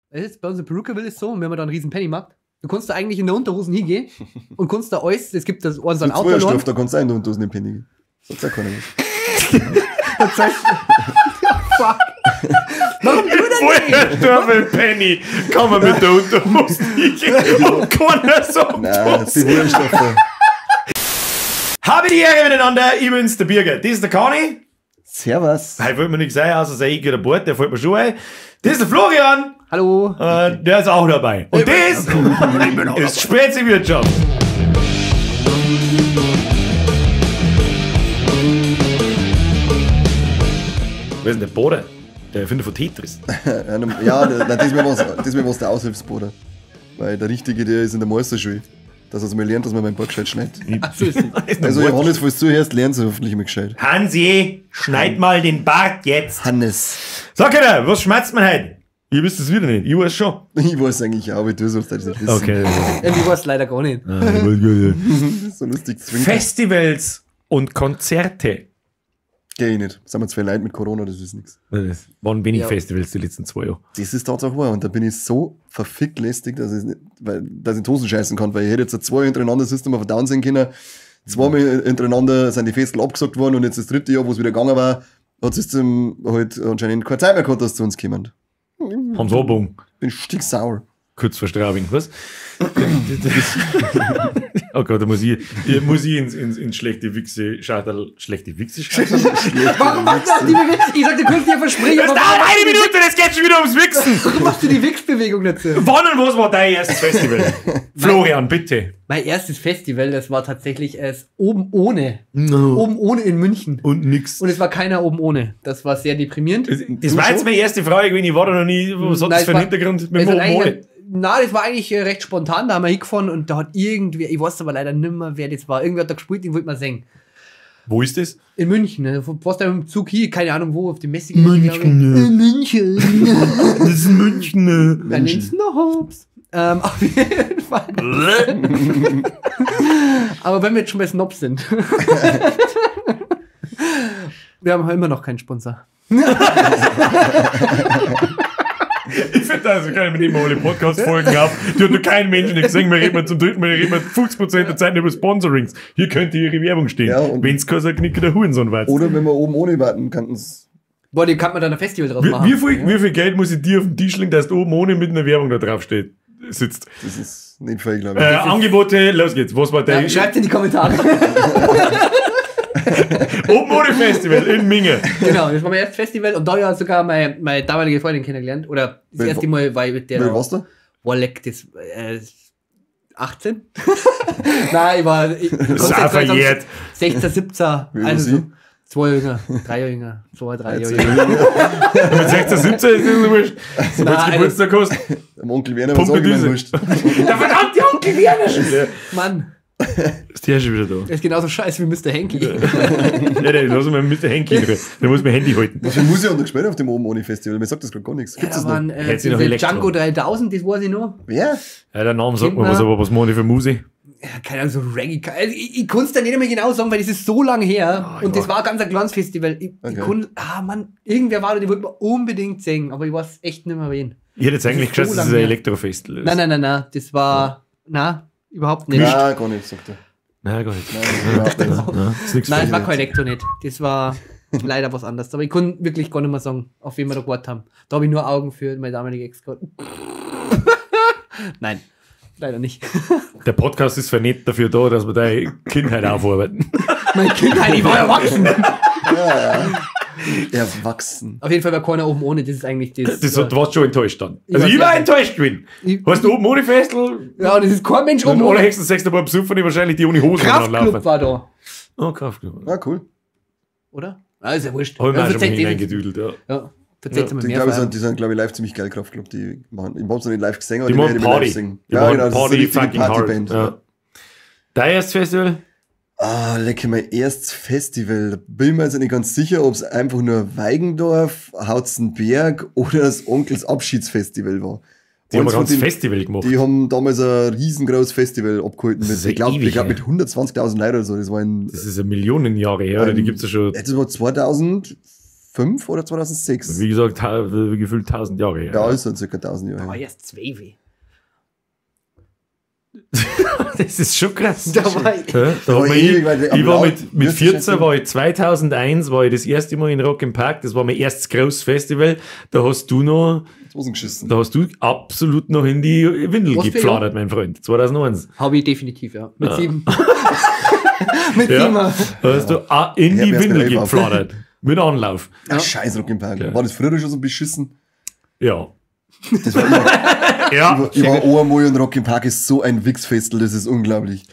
Es ist bei uns in Perukaville ist so, und wir haben da einen riesen Pennymarkt. Du kannst da eigentlich in der Unterhosen hingehen und kannst da alles, es gibt das so ein Auto. Da kannst du auch in der Unterhosen in den Penny gehen. Sagt ja keiner was. Das heißt, ja, fuck. Warum du denn nicht? Penny kann man mit der Unterhose hingehen und keiner sagt. Nein, das ist die Wurststoffe. Habe die Ehre miteinander, ich bin's, der Birger. Das ist der Conny. Servus. Heute wollte mir nichts sein, außer sein ich der Bord, der fällt mir schon ein. Das ist der Florian. Hallo. Der ist auch dabei. Und das ist Spezi-Wirtschaft. Wer ist denn der Boder? Der Erfinder von Tetris. Ja, nein, das war der Aushilfsboder. Weil der Richtige, der ist in der Meisterschule. Dass er es mal lernt, dass man meinen Bart gescheit schneidet. Also Johannes, falls du zuhörst, lernst du hoffentlich mal gescheit. Hansi, schneid mal den Bart jetzt. Hannes. Sag Kinder, was schmerzt man heute? Ihr wisst es wieder nicht, ich weiß schon. Ich weiß eigentlich auch, aber du sollst das nicht wissen. Okay. Ich weiß leider gar nicht. So lustig zwingt. Festivals und Konzerte. Geh ich nicht. Sind wir zu viel Leid mit Corona, das ist nichts. Das waren wenig Festivals die letzten 2 Jahre. Das ist tatsächlich wahr. Und da bin ich so verfickt lästig, dass ich nicht, weil, dass ich in die Hosen scheißen kann. Weil ich hätte jetzt 2 hintereinander System auf Down sehen können. Zweimal hintereinander sind die Festivals abgesagt worden und jetzt das dritte Jahr, wo es wieder gegangen war, hat es halt anscheinend keine Zeit mehr gehabt, dass zu uns kommen. Haben sie abgebogen. Bin stinksauer. Kurz vor Straubing, was? Oh Gott, da muss ich ins schlechte Wichse-Schachtel. Schlechte Wichse-Schachtel? Warum machst du die Bewegung? Ich sag, du kannst dir versprechen. Das dauert eine Minute, das geht schon wieder ums Wichsen. Warum machst du die Wichsbewegung dazu? Wann und was war dein erstes Festival? Florian, bitte. Mein erstes Festival, das war tatsächlich es oben ohne. No. Oben ohne in München. Und nix. Und es war keiner oben ohne. Das war sehr deprimierend. Das war jetzt meine erste Frage, ich war da noch nie. Was hat das für einen Hintergrund mit dem oben ohne? Na, das war eigentlich recht spontan, da haben wir hingefahren und da hat irgendwer, ich weiß aber leider nicht mehr, wer das war, irgendwer hat da gespielt, den wollte man sehen. Wo ist das? In München, ne? Warst du mit dem Zug hier, keine Ahnung wo, auf die Messe. München. In München. Das ist München. München. Snobs. Auf jeden Fall. Aber wenn wir jetzt schon bei Snobs sind. Wir haben immer noch keinen Sponsor. Ich finde, also kann ich mit immer alle Podcast-Folgen auf. Die hat noch keinen Menschen gesehen. Wir reden zum dritten Mal, reden wir 50% der Zeit über Sponsorings. Hier könnte ihre Werbung stehen. Ja, wenn es kein Knicker der Hurensohn war. Oder wenn wir oben ohne warten, könnten es. Boah, die kann man dann ein Festival draus machen. Wie viel Geld muss ich dir auf den Tisch legen, dass du oben ohne mit einer Werbung da drauf steht, sitzt? Das ist nicht viel, glaube ich. Angebote, los geht's. Was war der? Ja, schreibt in die Kommentare. Oben ohne Festival in Minge. Genau, das war mein erstes Festival und da habe ich sogar meine damalige Freundin kennengelernt. Oder das erste Mal war ich mit der. Wie warst du? Boah, leck, das 18? Nein, ich war. Das ist auch verjährt. 16, 17. Also so, 2 Jahre jünger, 3 Jahre jünger, 2, 3 Jahre jünger. Mit 16, 17 ist das wurscht. Sobald du Geburtstag hast. Dem Onkel Werner war es wurscht. Der verdammte Onkel Werner schon wieder. Mann. Ist der schon wieder da? Der ist genauso scheiße wie Mr. Henky. Ja, der lass mal Mr. Henky drin. Der muss mein Handy halten. Was für Musik haben da gespielt auf dem oben ohne Festival? Mir sagt das gerade gar nichts. Gibt's ja, das noch? Noch Django 3000, das weiß ich noch. Wer? Ja, der Name sagt mir was, aber was mache ich für Musik? Ja, keine Ahnung, so Reggae. Also, ich konnte es dann nicht mehr genau sagen, weil das ist so lange her. Oh, und das war ganz ein kleines Festival. Ich konnt, Mann, irgendwer war da, die wollte man unbedingt singen, aber ich weiß echt nicht mehr wen. Ich hätte jetzt eigentlich geschätzt, das ist ein Elektrofestival. Nein, das war, überhaupt nicht. Nein, gar nicht, sagt er. Nein, gar nicht. Nein, es war kein Elektro nicht. Das war leider was anderes. Aber ich konnte wirklich gar nicht mehr sagen, auf wen wir da gewartet haben. Da habe ich nur Augen für meine damalige Ex gehabt. Nein, leider nicht. Der Podcast ist zwar nicht dafür da, dass wir deine Kindheit aufarbeiten. Meine Kindheit, ich war erwachsen. Ja. Erwachsen. Auf jeden Fall war keiner oben ohne, das ist eigentlich das. Du warst schon enttäuscht dann. Also ich war enttäuscht gewesen. Hast du oben ohne Festel? Ja, und es ist kein Mensch oben ohne. Allerhöchstens 6 paar Besucher, die wahrscheinlich die ohne Hosen Kraftklub war da. Oh, Kraftklub. Ah, cool. Oder? Ah, ist ja wurscht. Hab ich mir auch schon mal hineingedüdelt, ja. Ja, erzähl's mal mehr. Die sind, glaube ich, live ziemlich geil, Kraftklub. Die machen, ich hab's noch nicht live gesehen, aber die machen Party. Live singen. Ja, genau, das Party, ist eine richtige Partyband. Ja. Dein erstes Festival? Ah, lecker, mein erstes Festival. Da bin ich mir jetzt nicht ganz sicher, ob es einfach nur Weigendorf, Hautzenberg oder das Onkels Abschiedsfestival war. Die haben ein ganzes Festival gemacht. Die haben damals ein riesengroßes Festival abgehalten. Mit, ich glaube mit 120.000 Leuten oder so. Das war das ist ja Millionen Jahre her, oder? Die gibt's ja schon. Das war 2005 2005 oder 2006. Wie gesagt, gefühlt 1000 Jahre her. Ja, ist so circa 1000 Jahre Da war her. ich erst 12. Das ist schon krass. Da war ich. Ja, da war hat man ewig weit weg. ich war Am mit Laut- 14, war ich 2001, war ich das erste Mal in Rock im Park. Das war mein erstes großes Festival. Da hast du noch, Hosen geschissen. da hast du absolut noch in die Windel Was für gepfladert, mein Freund. 2001. Habe ich definitiv, ja. Mit 7. Mit Ja. 7. Da hast du in Ja, die wär's Windel mit elf auf. gepfladert. Mit Anlauf. Ach, scheiß Rock im Park. Ja. War das früher schon so beschissen? Ja. Das war immer, Ja. ich war einmal und Rock im Park ist so ein Wichsfestel, das ist unglaublich.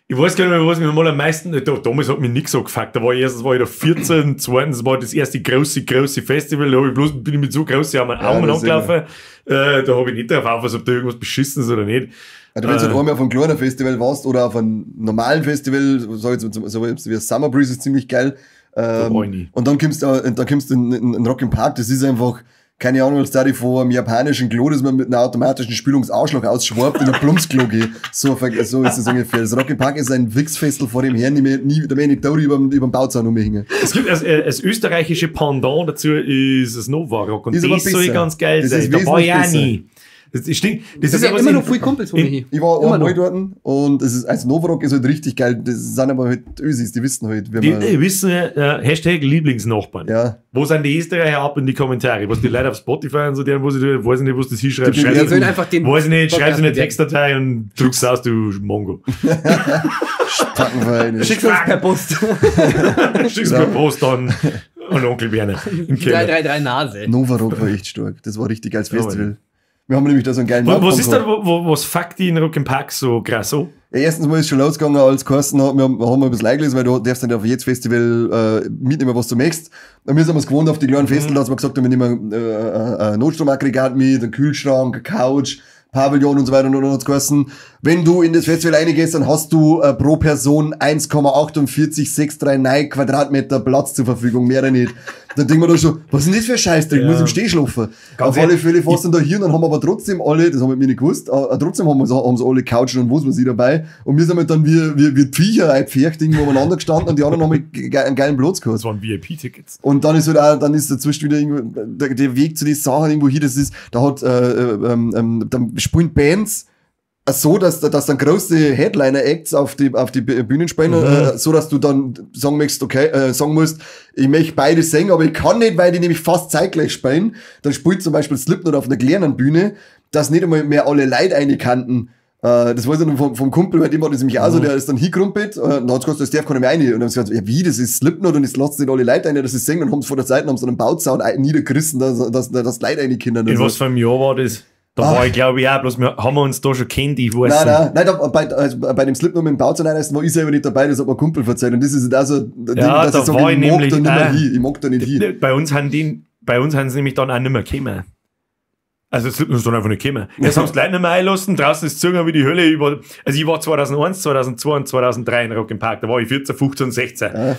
Ich weiß gar nicht mehr, was mich mal am meisten. Damals hat mich nichts so gefuckt. Da war ich erstens war ich da 14, zweitens war das erste große, große Festival. Da hab ich bloß, bin ich mit so großen Armen Ja, Augen das ist angelaufen. Da habe ich nicht drauf aufgepasst, ob da irgendwas beschissen ist oder nicht. Also wenn du halt einmal auf einem kleinen Festival warst oder auf einem normalen Festival, sag ich jetzt mal, so wie Summer Breeze ist ziemlich geil. war ich nie. Und dann kommst du in Rock im Park, das ist einfach, keine Ahnung, als da die vor einem japanischen Klo, das man mit einer automatischen Spülungsausschlag ausschwappt, in ein Plumpsklo geht. So, so ist es ungefähr. Das Rock im Park ist ein Wichsfestel vor dem Herrn, die mir nie, da bin ich nicht da über den Bauzaun rumhängen. Es gibt das österreichische Pendant dazu ist das Nova Rock und Ist aber das soll besser. ganz geil Das sein. ist Da war ich auch wesentlich nie. Das ist, stimmt. Das Das ist ist aber immer in- noch viel Kumpels von mir hier. Ich war Immer einmal noch. dort und es ist, also Novarock ist halt richtig geil. Das sind aber halt Ösis, die wissen halt, wie Die, man, die wissen, Hashtag Lieblingsnachbarn. ja. Wo sind die Österreicher ab in die Kommentare? Was die Leute auf Spotify und so, deren, wo sie, weiß ich nicht, was das hinschreibst. Die Schreib's Die sollen einfach den weiß ich nicht, schreib's in eine Podcast Textdatei und druck's aus, du Mongo. Packenvereine. Schick's uns per Post. Schick's per Post an Onkel Werner im Keller. 333 Nase. Novarock war echt stark. Das war richtig geiles Festival. Wir haben nämlich da so einen geilen Was Nachbarn ist da, gehabt. was fuckt die in Rock im Park so krass so? Ja, erstens mal ist schon losgegangen, als geheißen hat, wir haben ein bisschen eingelesen, weil du darfst nicht auf jedes Festival mitnehmen, was du möchtest. Und wir sind es gewohnt auf die kleinen Festivals, dass wir gesagt haben, wir nehmen ein Notstromaggregat mit, einen Kühlschrank, eine Couch, Pavillon und so weiter. Und dann hat's geheißen, wenn du in das Festival reingehst, dann hast du pro Person 1,48639 Quadratmeter Platz zur Verfügung, mehr nicht. Dann denken wir da schon, was ist denn das für ein Scheißdreck? Ich Ja. muss im Steh schlafen. Ganz Auf alle ehrlich, Fälle fährst du dann da hier und dann haben wir aber trotzdem alle, das haben wir nicht gewusst, trotzdem haben sie alle Couchen und was weiß ich dabei. Und wir sind halt dann wie die Viecher, ein Pferd irgendwo umeinander gestanden und die anderen haben halt einen geilen Platz gehabt. Das waren VIP-Tickets. Und dann ist halt auch, dann ist dazwischen wieder irgendwo, der Weg zu den Sachen irgendwo hier, das ist, da hat, dann spielen Bands so, dass dann große Headliner-Acts auf die Bühnen spielen, so dass du dann sagen möchtest, okay, sagen musst, ich möchte beide singen, aber ich kann nicht, weil die nämlich fast zeitgleich spielen. Dann spielt zum Beispiel Slipknot auf einer kleinen Bühne, dass nicht einmal mehr alle Leute reinkannten. Das weiß ich noch vom Kumpel, bei dem war das nämlich auch so, der ist dann hingekrumpelt, und dann hat's gesagt, das darf keiner mehr rein. Und dann haben sie gesagt, ja wie, das ist Slipknot und es lassen nicht alle Leute rein, das ist singen. Und haben sie vor der Seite, haben sie dann einen Bauzaun niedergerissen, dass Leute rein können. In was für einem Jahr war das? Da war ich, glaube ich, auch, bloß wir haben wir uns da schon kennt, ich weiß Nein, nein, nein, bei dem Slipknot mit dem Bauzaun einreißen war ich selber nicht dabei, das hat mir ein Kumpel verzeiht. Und das ist halt auch so ein Ding, Ja, dass da ich sage, war ich ich mag nämlich da nicht mehr auch. hin, ich mag da nicht hin. Bei uns haben sie nämlich dann auch nicht mehr gekommen. Also Slipknot ist dann einfach nicht gekommen. Jetzt haben sie die Leute nicht mehr einlassen, draußen ist es zugegangen wie die Hölle. Ich war 2001, 2002 und 2003 in Rock im Park. Da war ich 14, 15, 16. Ja.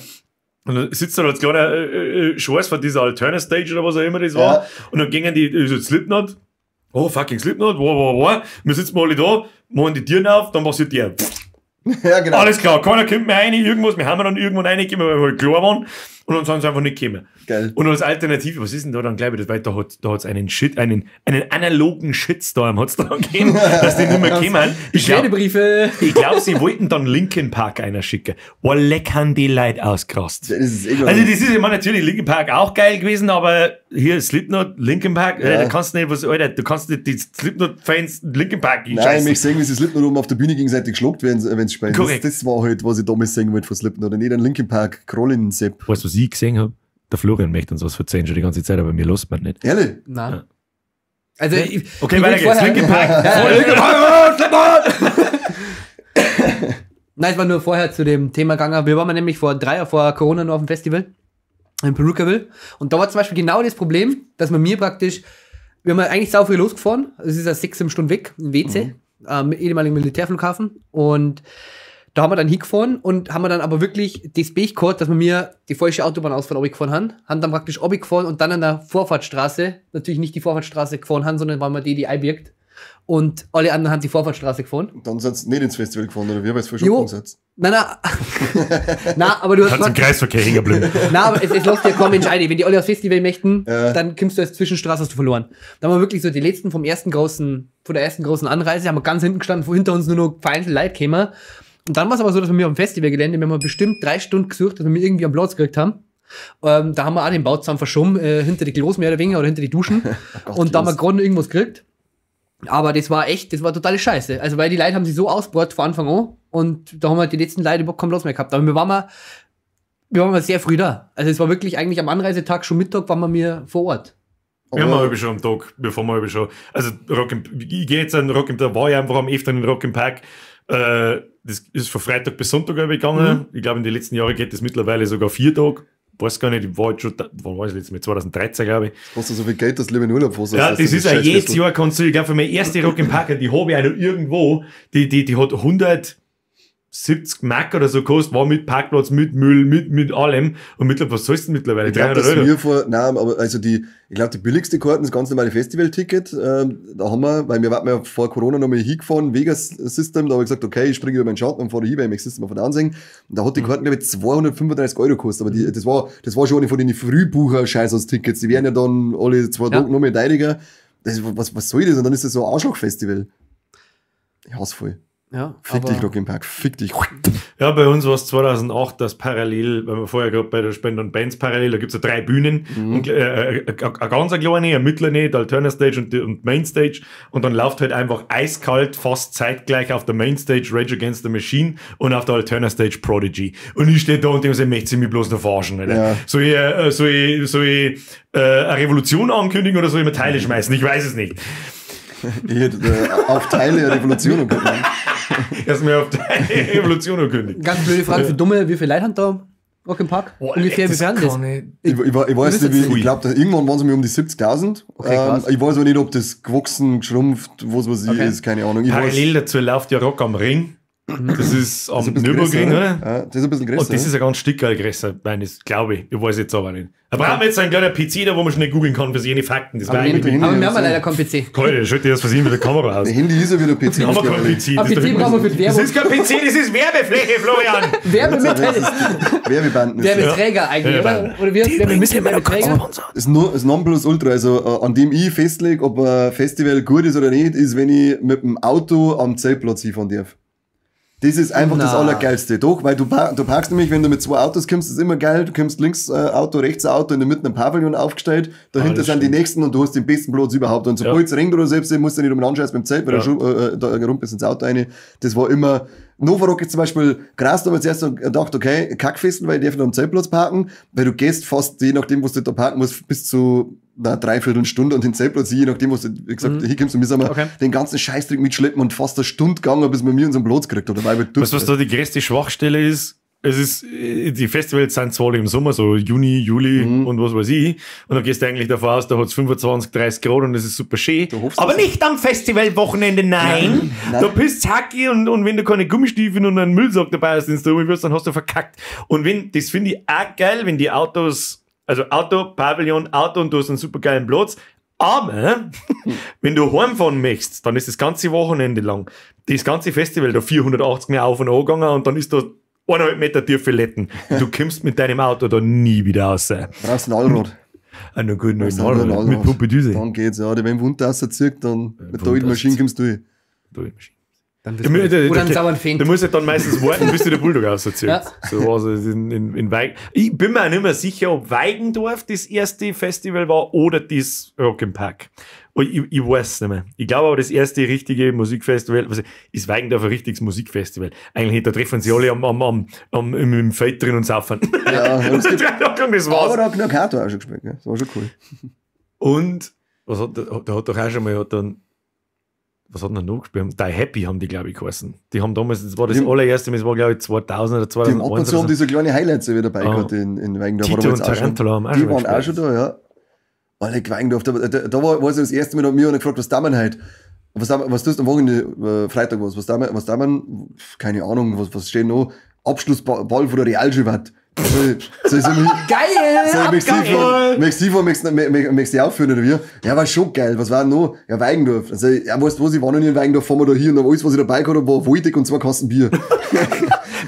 Und dann sitzt da als kleiner Scheiß von dieser Alterna Stage oder was auch immer das war. Ja. Und dann gingen die, also Slipknot, oh fucking Slipknot, wow, wow, wow. Wir sitzen mal alle da, machen die Türen auf, dann passiert der. Ja, genau. Alles klar, keiner kommt mehr rein, irgendwas, wir haben dann irgendwann reingekommen, weil wir halt klar waren. Und dann sind sie einfach nicht gekommen. Geil. Und als Alternative, was ist denn da dann, glaube ich, das, weil da hat's einen Shit, einen analogen Shitstorm hat's da gegeben, dass die nicht mehr gekommen. Ich glaube, Beschwerdebriefe. sie wollten dann Linkin Park einer schicken. Oh, leck haben die Leute ausgerast. Das ist eh Also das ist immer natürlich Linkin Park auch geil gewesen, aber hier Slipknot, Linkin Park, Ja. da kannst du nicht was, Alter, du kannst nicht die Slipknot-Fans Linkin Park Nein, ich möchte sehen, wie sie Slipknot oben auf der Bühne gegenseitig geschlagen werden, wenn sie spielen. Korrekt. Das war halt, was ich damals sehen wollte von Slipknot. Und nicht ein Linkin Park, Krollin Sepp. Weißt du, was ich gesehen habe? Der Florian möchte uns was verzeihen schon die ganze Zeit, aber mir lässt man nicht. Ehrlich? Nein. Also, ich, Okay, ich weiter wollte geht's. vorher- Linkin Park. Ja, Voll. Linkin Park. Nein, es war nur vorher zu dem Thema gegangen. Wir waren mal nämlich vor 3 Jahren vor Corona nur auf dem Festival in Perukaville. Und da war zum Beispiel genau das Problem, dass man mir praktisch, wir haben eigentlich sau früh losgefahren. Es ist ja 6, 7 Stunden weg, in WC, ehemaligen Militärflughafen. Und da haben wir dann hingefahren und haben wir dann aber wirklich das Pech gehabt, dass wir mir die falsche Autobahnausfahrt runtergefahren haben, haben dann praktisch runtergefahren und dann an der Vorfahrtsstraße, natürlich nicht die Vorfahrtsstraße gefahren haben, sondern waren wir die, die einbirgt. Und alle anderen haben die Vorfahrtsstraße gefahren. Dann sind sie nicht ins Festival gefahren, oder wie? Weil es voll Jo. schon seid. Nein, nein. Nein, aber du hast Kannst im Kreisverkehr hängen bleiben. Nein, aber es lässt ja kein Mensch ein. Wenn die alle aufs Festival möchten, Ja. dann kommst du als Zwischenstraße, hast du verloren. Da haben wir wirklich so die letzten vom ersten großen, von der ersten großen Anreise, haben wir ganz hinten gestanden, wo hinter uns nur noch vereinzelt Leute kämen. Und dann war es aber so, dass wir mir am Festivalgelände, wir haben bestimmt 3 Stunden gesucht, dass wir mir irgendwie am Platz gekriegt haben. Da haben wir auch den Bauzaun verschoben, hinter die Klos mehr oder weniger oder hinter die Duschen. Gott, Und da haben wir Klos. gerade noch irgendwas gekriegt. Aber das war echt, das war totale Scheiße. Also, weil die Leute haben sich so ausgebaut von Anfang an und da haben wir die letzten Leute überhaupt keinen Platz mehr gehabt. Aber wir waren mal sehr früh da. Also, es war wirklich eigentlich am Anreisetag schon Mittag, waren wir mir vor Ort. Wir haben aber schon am Tag, bevor wir schon, also Rock im, ich gehe jetzt an Rock im, da war ich einfach am 11. in Rock im Park. Das ist von Freitag bis Sonntag gegangen. Ich glaube, in den letzten Jahren geht das mittlerweile sogar 4 Tage. Weiß gar nicht, ich war jetzt schon, wann war ich das letzte Mal? 2013, glaube ich. Kostet so viel Geld, dass du lieber in Urlaub fährst. Ja, als das du ist ja scheiß jedes Festival. Jahr kannst du, ich glaube, für meine erste Rock im Park, die habe ich auch noch irgendwo, die hat 170 Mark oder so gekostet, war mit Parkplatz, mit Müll, mit allem. Und mittlerweile, was soll's denn mittlerweile? Ich glaube, 300 dass Euro. wir vor, nein, aber also die, ich glaube, die billigste Karten, das ganz normale Festival-Ticket, da haben wir, weil wir waren ja vor Corona nochmal hingefahren, Vegas System, da habe ich gesagt, okay, ich springe über meinen Schatten und fahre hin, weil ich System von ansehen. Und da hat die Karten, glaube ich, 235 Euro gekostet, aber die, das war schon eine von den Frühbucher-Scheiß-Tickets, die werden ja dann alle 2 Tage noch mehr teurer. Das, was soll das? Und dann ist das so ein Arschloch-Festival. Ich hasse voll. Ja, Fick dich, Rock im Park, fick dich. Ja, bei uns war es 2008, das parallel, weil wir vorher gerade bei der Spende und Bands parallel, da gibt's ja 3 Bühnen, und, eine ganz kleine, eine mittlere, die Alterna Stage und die und Main Stage, und dann läuft halt einfach eiskalt, fast zeitgleich auf der Main Stage Rage Against the Machine und auf der Alterna Stage Prodigy. Und ich stehe da und denke mir, möchte sie mich bloß noch verarschen, Alter. Ja. Soll ich eine Revolution ankündigen oder soll ich mir Teile schmeißen? Ich weiß es nicht. Ich hätte auf Teile eine Revolution ankündigen. Erstmal auf Teile Revolution ankündigen. Ganz blöde Frage für Dumme, wie viele Leute haben da Rock im Park? Boah, Ungefähr, wie das viel haben das? kann ich- Ich weiß Du nicht, bist wie, ich glaube, irgendwann waren es mir um die 70.000. Okay, krass. Ich weiß aber nicht, ob das gewachsen, geschrumpft, was weiß ich Okay. ist, keine Ahnung. Ich Parallel dazu läuft ja Rock am Ring. Das ist am weiß, ein bisschen Nürburgring, größer, oder? Ja, das ist ein bisschen größer. Und das ist ein ganz Stück größer, meine ich, glaube ich. Ich weiß jetzt aber nicht. Da brauchen wir jetzt einen kleinen PC da, wo man schnell googeln kann für jene Fakten. Das war Aber, eigentlich. Handy aber wir haben ja so. leider keinen PC. Keule, schalt dir das versehen mit der Kamera aus. Der Handy ist ja wieder PC. Haben wir keinen PC. Ein Das ist PC doch- brauchen wir für die Das Werbung. ist kein PC, das ist Werbefläche, Florian! Werbemittel. Werbebanden. ist das. Werbeträger eigentlich, oder? Werbebanden. Oder wie heißt Werbemittel? Werbeträger? Das, das Nonplusultra, also an dem ich festlege, ob ein Festival gut ist oder nicht, ist, wenn ich mit dem Auto am Zeltplatz hinfahren darf. Das ist einfach das Na. Allergeilste. Doch, weil du parkst nämlich, wenn du mit 2 Autos kommst, ist immer geil. Du kommst links Auto, rechts Auto, in der Mitte ein Pavillon aufgestellt. Dahinter das sind die stimmt. nächsten und du hast den besten Platz überhaupt. Und sobald es regnet oder selbst, musst du nicht umeinander scheißen beim Zelt, weil Ja. da rumpelst ins Auto rein. Das war immer, Novarock ist zum Beispiel krass, da habe ich zuerst so gedacht, okay, Kackfesten, weil ich darf nicht am Zeltplatz parken, weil du gehst fast, je nachdem, wo du da parken musst, bis zu einer Dreiviertelstunde und den Zeltplatz, je nachdem, wo du, wie gesagt, hinkommst, und wir sind wir Okay. den ganzen Scheißdreck mitschleppen und fast eine Stunde gegangen, bis wir mir unseren Platz gekriegt haben. Da war ich halt durch. Weißt du, was da die größte Schwachstelle ist? Es ist, die Festivals sind zwar alle im Sommer, so Juni, Juli und was weiß ich. Und dann gehst du eigentlich davon aus, da hat's 25, 30 Grad und es ist super schön. hoffst Aber das. nicht am Festivalwochenende, nein. Nein. Da bist Hacki und wenn du keine Gummistiefel und einen Müllsack dabei hast, den du wirst, dann hast du verkackt. Und wenn, das finde ich auch geil, wenn die Autos, also Auto, Pavillon, Auto und du hast einen super geilen Platz. Aber wenn du heimfahren möchtest, dann ist das ganze Wochenende lang das ganze Festival da 480 mehr auf und an gegangen und dann ist da 1,5 Meter tiefe Letten. Und du kommst mit deinem Auto da nie wieder raus. Brauchst ein Allrad. Ah, na gut, Brauchst ein mit Allrad. Pumpedüse. Dann geht's, ja. Wenn Wund rauszieht, dann mit der alten Maschine kommst du durch. Dann Da, mu- da, Oder einen da, sauberen Föhn. da muss ich dann meistens warten, bis dir der Bulldog rauszieht. Ja. So war es in Weig. Ich bin mir auch nicht mehr sicher, ob Weigendorf das erste Festival war oder das Rock im Park. Und ich weiß es nicht mehr. Ich glaube aber, das erste richtige Musikfestival, also ist Weigendorf ein richtiges Musikfestival? Eigentlich nicht, da treffen sie alle im Feld drin und saufen. Ja, und es gibt, Das war's. aber da hat Knackato auch schon gespielt, gell? Das war schon cool. Und was hat der hat doch auch schon mal, hat dann, was hat denn noch gespielt? Die Happy haben die, glaube ich, geheißen. Die haben damals, das war das Die haben- allererste, das war, glaube ich, 2000 oder Die haben ab und 2001 zu haben oder die so. so kleine Highlights wieder dabei Ah. gehabt in Weigendorf. Tito Aber und jetzt auch schon- Tarantula haben auch Die schon waren auch gespielt. schon da, ja. Alle Weigendorf, da war, weiß ich, das erste Mal, da hat mir einer gefragt, was da man heute? Was, was tust du am Wochenende, Freitag was? Was da man, keine Ahnung, was steht noch? Abschlussball von der Realschule. Soll ich Geil! Möchtest du aufführen oder wie? Ja, war schon geil. Was war denn noch? Ja, Weigendorf. Also, ja, weißt du was, ich war noch nie in Weigendorf, fahren wir da hier und alles, was ich dabei gehabt habe, war Woltig und 2 Kasten Bier.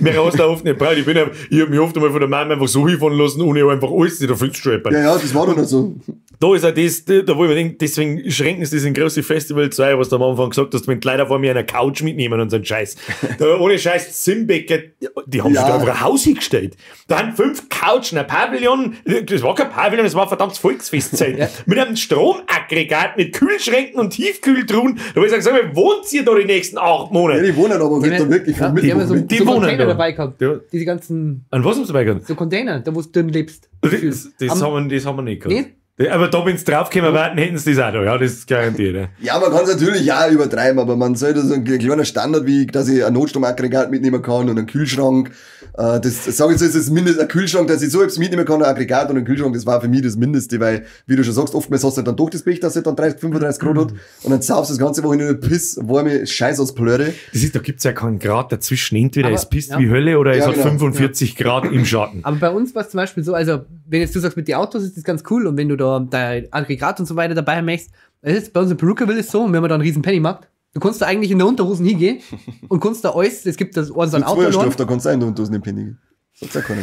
Mehr hast du oft nicht braucht. Ich hab mich oft einmal von der Mama einfach so hinfahren lassen, ohne einfach alles, da findest du schon jemanden. Ja, ja, das war doch nicht so. Da ist auch das, da wo ich mir denke, deswegen schränken sie das in große Festivals ein, was du am Anfang gesagt hast, wenn die Leute vor mir eine Couch mitnehmen und so einen Scheiß. Da, ohne Scheiß, Simbecker, die haben sich da einfach ein Haus hingestellt. Da haben 5 Couchen, ein Pavillon, das war kein Pavillon, das war ein verdammtes Volksfestzelt. Ja. Mit einem Stromaggregat, mit Kühlschränken und Tiefkühltruhen. Da wo ich sage, sag mal, wohnt ihr da die nächsten 8 Monate? Ja, die wohnen aber da wirklich von die haben so, die so wohnen Container da dabei gehabt. Ja. Diese ganzen. An was haben sie dabei gehabt? So Container, da wo du drin lebst. Das haben wir nicht gehabt. Nee? Aber da, wenn sie draufgekommen wären, hätten sie das auch da. Ja, das ist garantiert. Ja, ja, man kann es natürlich auch übertreiben, aber man sollte so ein kleiner Standard, wie, dass ich ein Notstromaggregat mitnehmen kann und einen Kühlschrank. Das sage ich so, ist das Mindeste, ein Kühlschrank, dass ich so etwas mitnehmen kann, ein Aggregat und ein Kühlschrank, das war für mich das Mindeste, weil, wie du schon sagst, oftmals hast du dann doch das Pech, dass es dann 30, 35 Grad hat und dann saufst du das ganze Wochenende nur Piss, warme Scheiß aus Plöre. Das ist, da gibt's ja keinen Grad dazwischen. Entweder aber, es pisst wie Hölle oder es hat 45 Grad im Schatten. Aber bei uns war es zum Beispiel so, also, wenn jetzt du sagst, mit den Autos ist das ganz cool und wenn du da dein Aggregat und so weiter dabei möchtest, es ist bei uns in Parookaville ist so, und wir haben da einen riesen Pennymarkt. Du kannst da eigentlich in der Unterhosen hingehen und kannst da alles, es gibt das so ein Auto. Da kannst du auch in der Unterhosen in den Penny gehen. Sagt auch keiner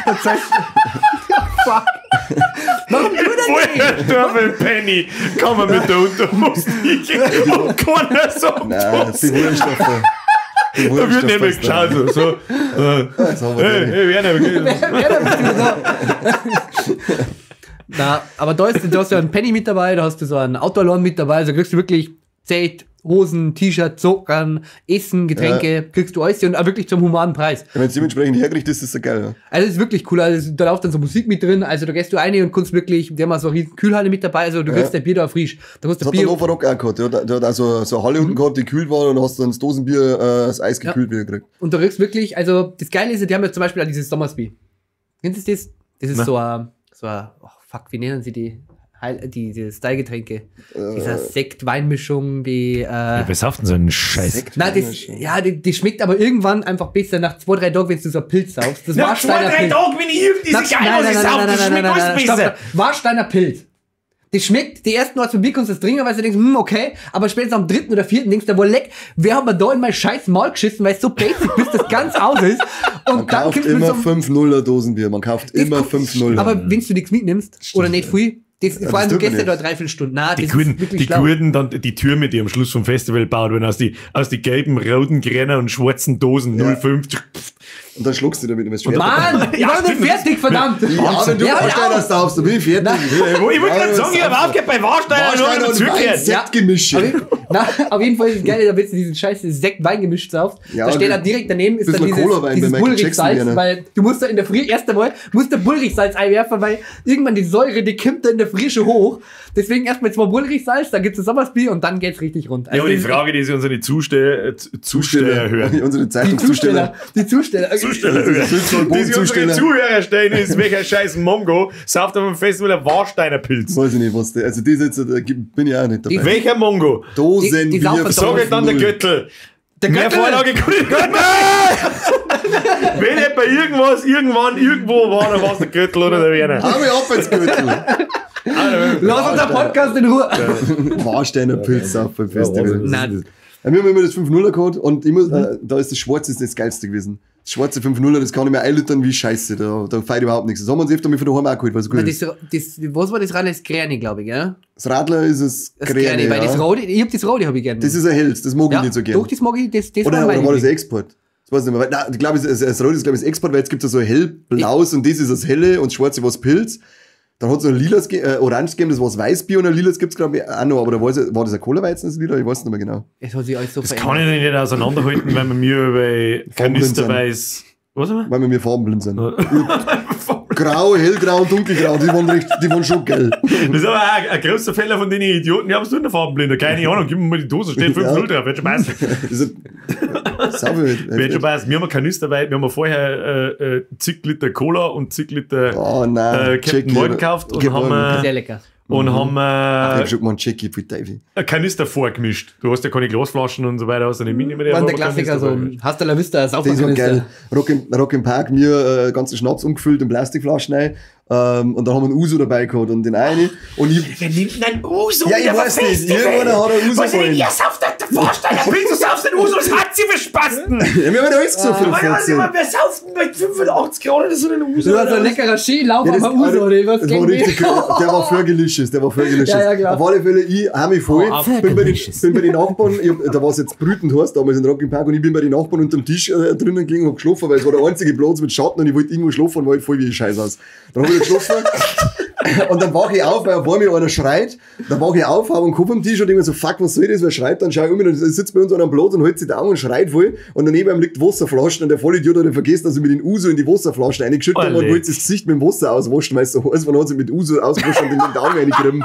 was. Fuck. Warum du denn nicht? Penny kann man mit der Unterhose hingehen und keiner sagt nein, die Wurmstoffe. Da wird nämlich geschaut, so. Hey, Werner, bist du da? Na, aber da hast du einen Penny mit dabei, da hast du so einen Autoalarm mit dabei, also kriegst du wirklich Zelt, Hosen, T-Shirt, Socken, Essen, Getränke, kriegst du alles und auch wirklich zum humanen Preis. Ja, wenn es dementsprechend herkriegt, ist das ja geil. Ja. Also es ist wirklich cool, also da läuft dann so Musik mit drin, also da gehst du rein und kannst wirklich, die haben auch so eine riesen Kühlhalle mit dabei, also du kriegst dein Bier da frisch. Da das hat der Nova Rock auch gehabt, ja. Der hat auch so eine Halle unten gehabt, die kühl war und hast dann das Dosenbier, das Eis gekühlt wieder gekriegt. Und da kriegst du wirklich, also das Geile ist, die haben ja zum Beispiel auch dieses Sommersby. Kennst du das? Das ist so ein, oh fuck, wie nennen sie die? Diese Style-Getränke. Dieser Sekt-Weinmischung, die. Ja, wer sauft denn so einen Scheiß? Nein, das, ja, die schmeckt aber irgendwann einfach besser nach 2-3 Tagen, wenn du so einen Pilz saufst. Das nach 2-3 Tagen, wenn ich irgendwie diese geil, was ich sauf, das schmeckt alles besser. Warsteiner Pilz. Das schmeckt, die ersten Mal zum Bier kannst du das trinken, weil du denkst, okay, aber spätestens am 3. oder 4. denkst du, wohl leck, wer hat mir da in mein scheiß Maul geschissen, weil es so basic bis das ganz aus ist. Und man dann kauft immer 5-0er Dosenbier, man kauft immer 5-0er. Aber wenn du nichts mitnimmst, oder nicht viel, das, vor allem du gehst ja da 3-4 Stunden. Nein, die Kurden dann die Türme, die am Schluss vom Festival baut, wenn aus die gelben, roten, grünen und schwarzen Dosen 0,50. Und dann schluckst du damit immer. Mann, ich war nicht fertig, verdammt. Ja, wenn du Warsteiner saufst, dann bin ich fertig. Ich wollte gerade sagen, ich habe aufgehört bei Warsteiner und zurückgehört. Sektgemische. Na, auf jeden Fall ist es geil, da willst du diesen scheiß Sekt-Weingemisch saufst. Ja, da steht dann direkt daneben ist dann dieses Bullrichsalz, weil du musst da in der Früh, erst einmal, musst du Bullrichsalz einwerfen, weil irgendwann die Säure, die kommt da in der Früh schon hoch. Deswegen erstmal 2 Bullrichsalz, dann gibt's das Sommersbier und dann geht's richtig rund. Also ja, aber die Frage, die sich unsere Zusteller hören. Unsere Zeitungszusteller. Die Zusteller. Zusteller hören. Die sich unsere Zuhörer stellen, ist, welcher scheiß Mongo sauft auf dem Festival ein Warsteiner Pilz. Weiß ich nicht, was der, also die jetzt, da bin ich auch nicht dabei. Welcher Mongo? Dosenbier. Sag ich dann der Göttel. Der Göttel! Mehr Vorlage kann ich nicht. Wenn ich bei irgendwas, irgendwann, irgendwo war, dann war es der Göttel oder der Werner. Hau mich ab ins Göttel. Lass unser Podcast in Ruhe. Warsteiner Pilz auf beim Festival. Nein. Ja, wir haben immer das 5-0er gehabt und immer, da ist das Schwarze das Geilste gewesen. Das schwarze 5-0er, das kann ich mir einlitern wie Scheiße, da feiert überhaupt nichts. Das haben wir uns öfter mal von daheim auch geholt, weil es gut ist. Was war das Radler? Das Grüne, glaube ich, gell? Das Radler ist das Grüne, weil das Rote, ich hab das Rote, hab ich gerne. Das ist ein Helles, das mag ich nicht so gern. Doch, das mag ich, das oder war das Export? Das weiß ich nicht mehr. Nein, ich glaube, das Rote ist, glaube ich, das Export, weil jetzt gibt es ja so hellblaues und das ist das Helle und das Schwarze war das Pilz. Dann hat es noch ein lilas, orange gegeben, das war das Weißbier und ein lilas gibt es, glaube ich, auch noch. Aber da war das ein Cola-Weizen, das Lila? Ich weiß nicht mehr genau. Es hat sich alles so das verändert. Kann ich nicht auseinanderhalten, weil man mir über Kanisterweiß. Was haben wir? Weil wir mir farbenblind sind. Grau, hellgrau und dunkelgrau, die waren schon geil. Das ist aber auch ein großer Fehler von den Idioten, die haben es nur in der Farbenblinde. Keine Ahnung, gib mir mal die Dose, steht 5-0 drauf, wird schon passen. Wird schon passen. Wir haben Kanister, weil wir haben vorher zig Liter Cola und zig Liter Captain Morgan gekauft und haben sehr lecker. Und haben Ich hab schon gemeint, Jackie, pfui Teufel. einen Kanister vorgemischt. Du hast ja keine Glasflaschen und so weiter, hast du nicht mitnehmen. War der Klassiker so, Hasta la Vista, Das war geil. Rock im Park, mir ganzen Schnaps umgefüllt in Plastikflaschen rein. Und dann haben wir einen Uso dabei gehabt und den einen. Und ich, Wer nimmt denn einen Uso? Ja, ich weiß nicht. Irgendwann hat er Uso Was wollen. ihr sauft der Vorsteller, du saufst den Uso, was hat sie für Spasten? Ja, wir haben ja alles gesoffen. Wer sauft denn bei 85 Grad so einen Uso? Du hast so ein leckerer Skilauf Ja, das, am Uso, oder was? das war richtig, der war völkerliches, der war völkerliches. Ja, ja, klar. Auf alle Fälle, ich hab mich voll, Oh, bin bei den Nachbarn, da war es jetzt brütend heiß damals in Rock im Park und ich bin bei den Nachbarn unterm Tisch drinnen gelegen und hab geschlafen, weil es war der einzige Platz mit Schatten und ich wollte irgendwo schlafen und war halt voll wie ich scheiß aus. Dann hab ich geschlafen und dann wache ich auf, weil auf einmal einer schreit, dann wache ich auf, hab einen Kopf am Tisch und denk mir so, fuck, was soll das, wer schreit, dann schau ich um und dann sitzt bei uns einer am Platz und hält sich da auf und schreit voll und daneben ihm liegt Wasserflaschen und der Vollidiot hat dann vergessen, dass er mit den Uso in die Wasserflaschen reingeschüttet hat und wollte das Gesicht mit dem Wasser auswaschen, weil es so heiß war, dann hat sich mit Uso ausgewaschen und in den Daumen reingerieben.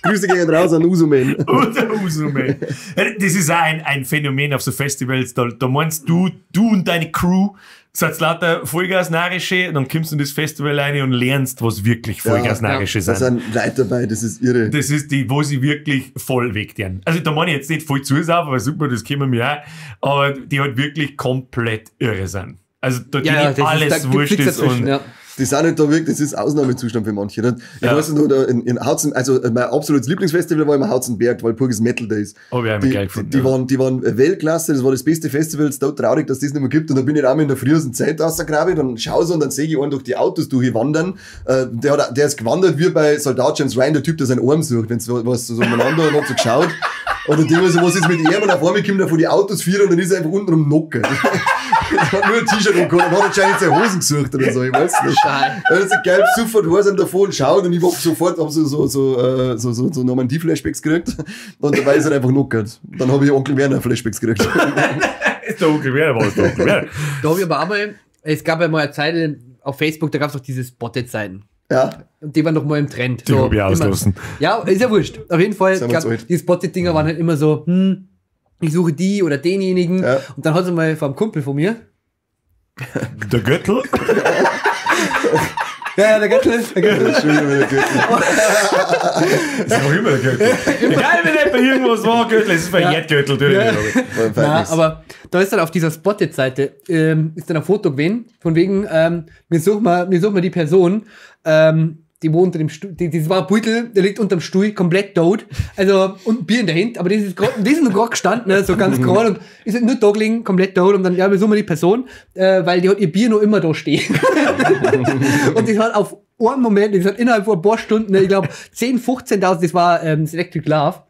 Grüße gehen raus an Uso-Man. Und der Uso-Man. Das ist auch ein Phänomen auf so Festivals, da meinst du und deine Crew, seid lauter Vollgasnarische, dann kommst du in das Festival rein und lernst, was wirklich Vollgasnarische Da sind. sind Leute dabei, das ist irre. Das ist die, wo sie wirklich voll wegtun. Also da meine ich jetzt nicht voll zusaufen, weil super, das kennen wir auch, aber die halt wirklich komplett irre sind. Also da Ja, denen alles wurscht ist und ja. Die sind nicht da wirklich, das ist Ausnahmezustand für manche. Ich weiß nicht, da in Hautzen, also mein absolutes Lieblingsfestival war immer Hauzenberg, weil Walpurgis Metal Days. Hab ich auch immer geil gefunden. Die waren Weltklasse, das war das beste Festival, es ist traurig, dass das nicht mehr gibt. Und da bin ich auch in der frühesten Zeit rausgegraben, dann schau so und dann sehe ich einen durch die Autos durchwandern. Der ist gewandert wie bei Soldat James Ryan, der Typ, der seinen Arm sucht, wenn's was so umeinander und hat so geschaut. Und dann denke ich mir so, was ist mit ihm? Und auf einmal kommt er vor die Autos vier und dann ist er einfach unten rum Nocker. Er hat nur ein T-Shirt angehabt und hat anscheinend seine Hosen gesucht oder so, ich weiß nicht. Er hat so gelb sofort Hosen davon und schaut und ich hab sofort hab so Normandie-Flashbacks gekriegt und dabei ist er einfach knockert. Dann habe ich Onkel Werner Flashbacks gekriegt. Der Onkel Werner war es, der Onkel Werner. Da habe ich aber auch mal, es gab ja mal eine Zeit auf Facebook, da gab es doch diese Spotted-Seiten. Ja. Und die waren doch mal im Trend. Die so, hab ich auslassen. Ja, ist ja wurscht. Auf jeden Fall, gab, die Spotted-Dinger waren halt immer so, ich suche die oder denjenigen. Ja. Und dann hat sie mal vom Kumpel von mir. Der Göttl? Ja, der Göttl. Der Göttl. Ja, schon wieder der Göttl. Das ist auch immer der Göttl. Egal, wenn etwa irgendwas war, Göttl, es ist verjährt Göttl. Ja. Na, aber da ist dann auf dieser Spotted-Seite ist dann ein Foto gewesen, von wegen, wir suchen mal die Person, die wo unter dem Stuhl, das war ein Beutel, der liegt unterm Stuhl, komplett tot. Also, und ein Bier in der Hand, aber das ist noch gerade gestanden, ne, so ganz gerade und ist nur da gelegen, komplett tot. Und dann, ja, wir suchen mal die Person, weil die hat ihr Bier noch immer da stehen. Und das hat auf einen Moment, das hat innerhalb von ein paar Stunden, ne, ich glaube, 10, 15.000, das war das Electric Love,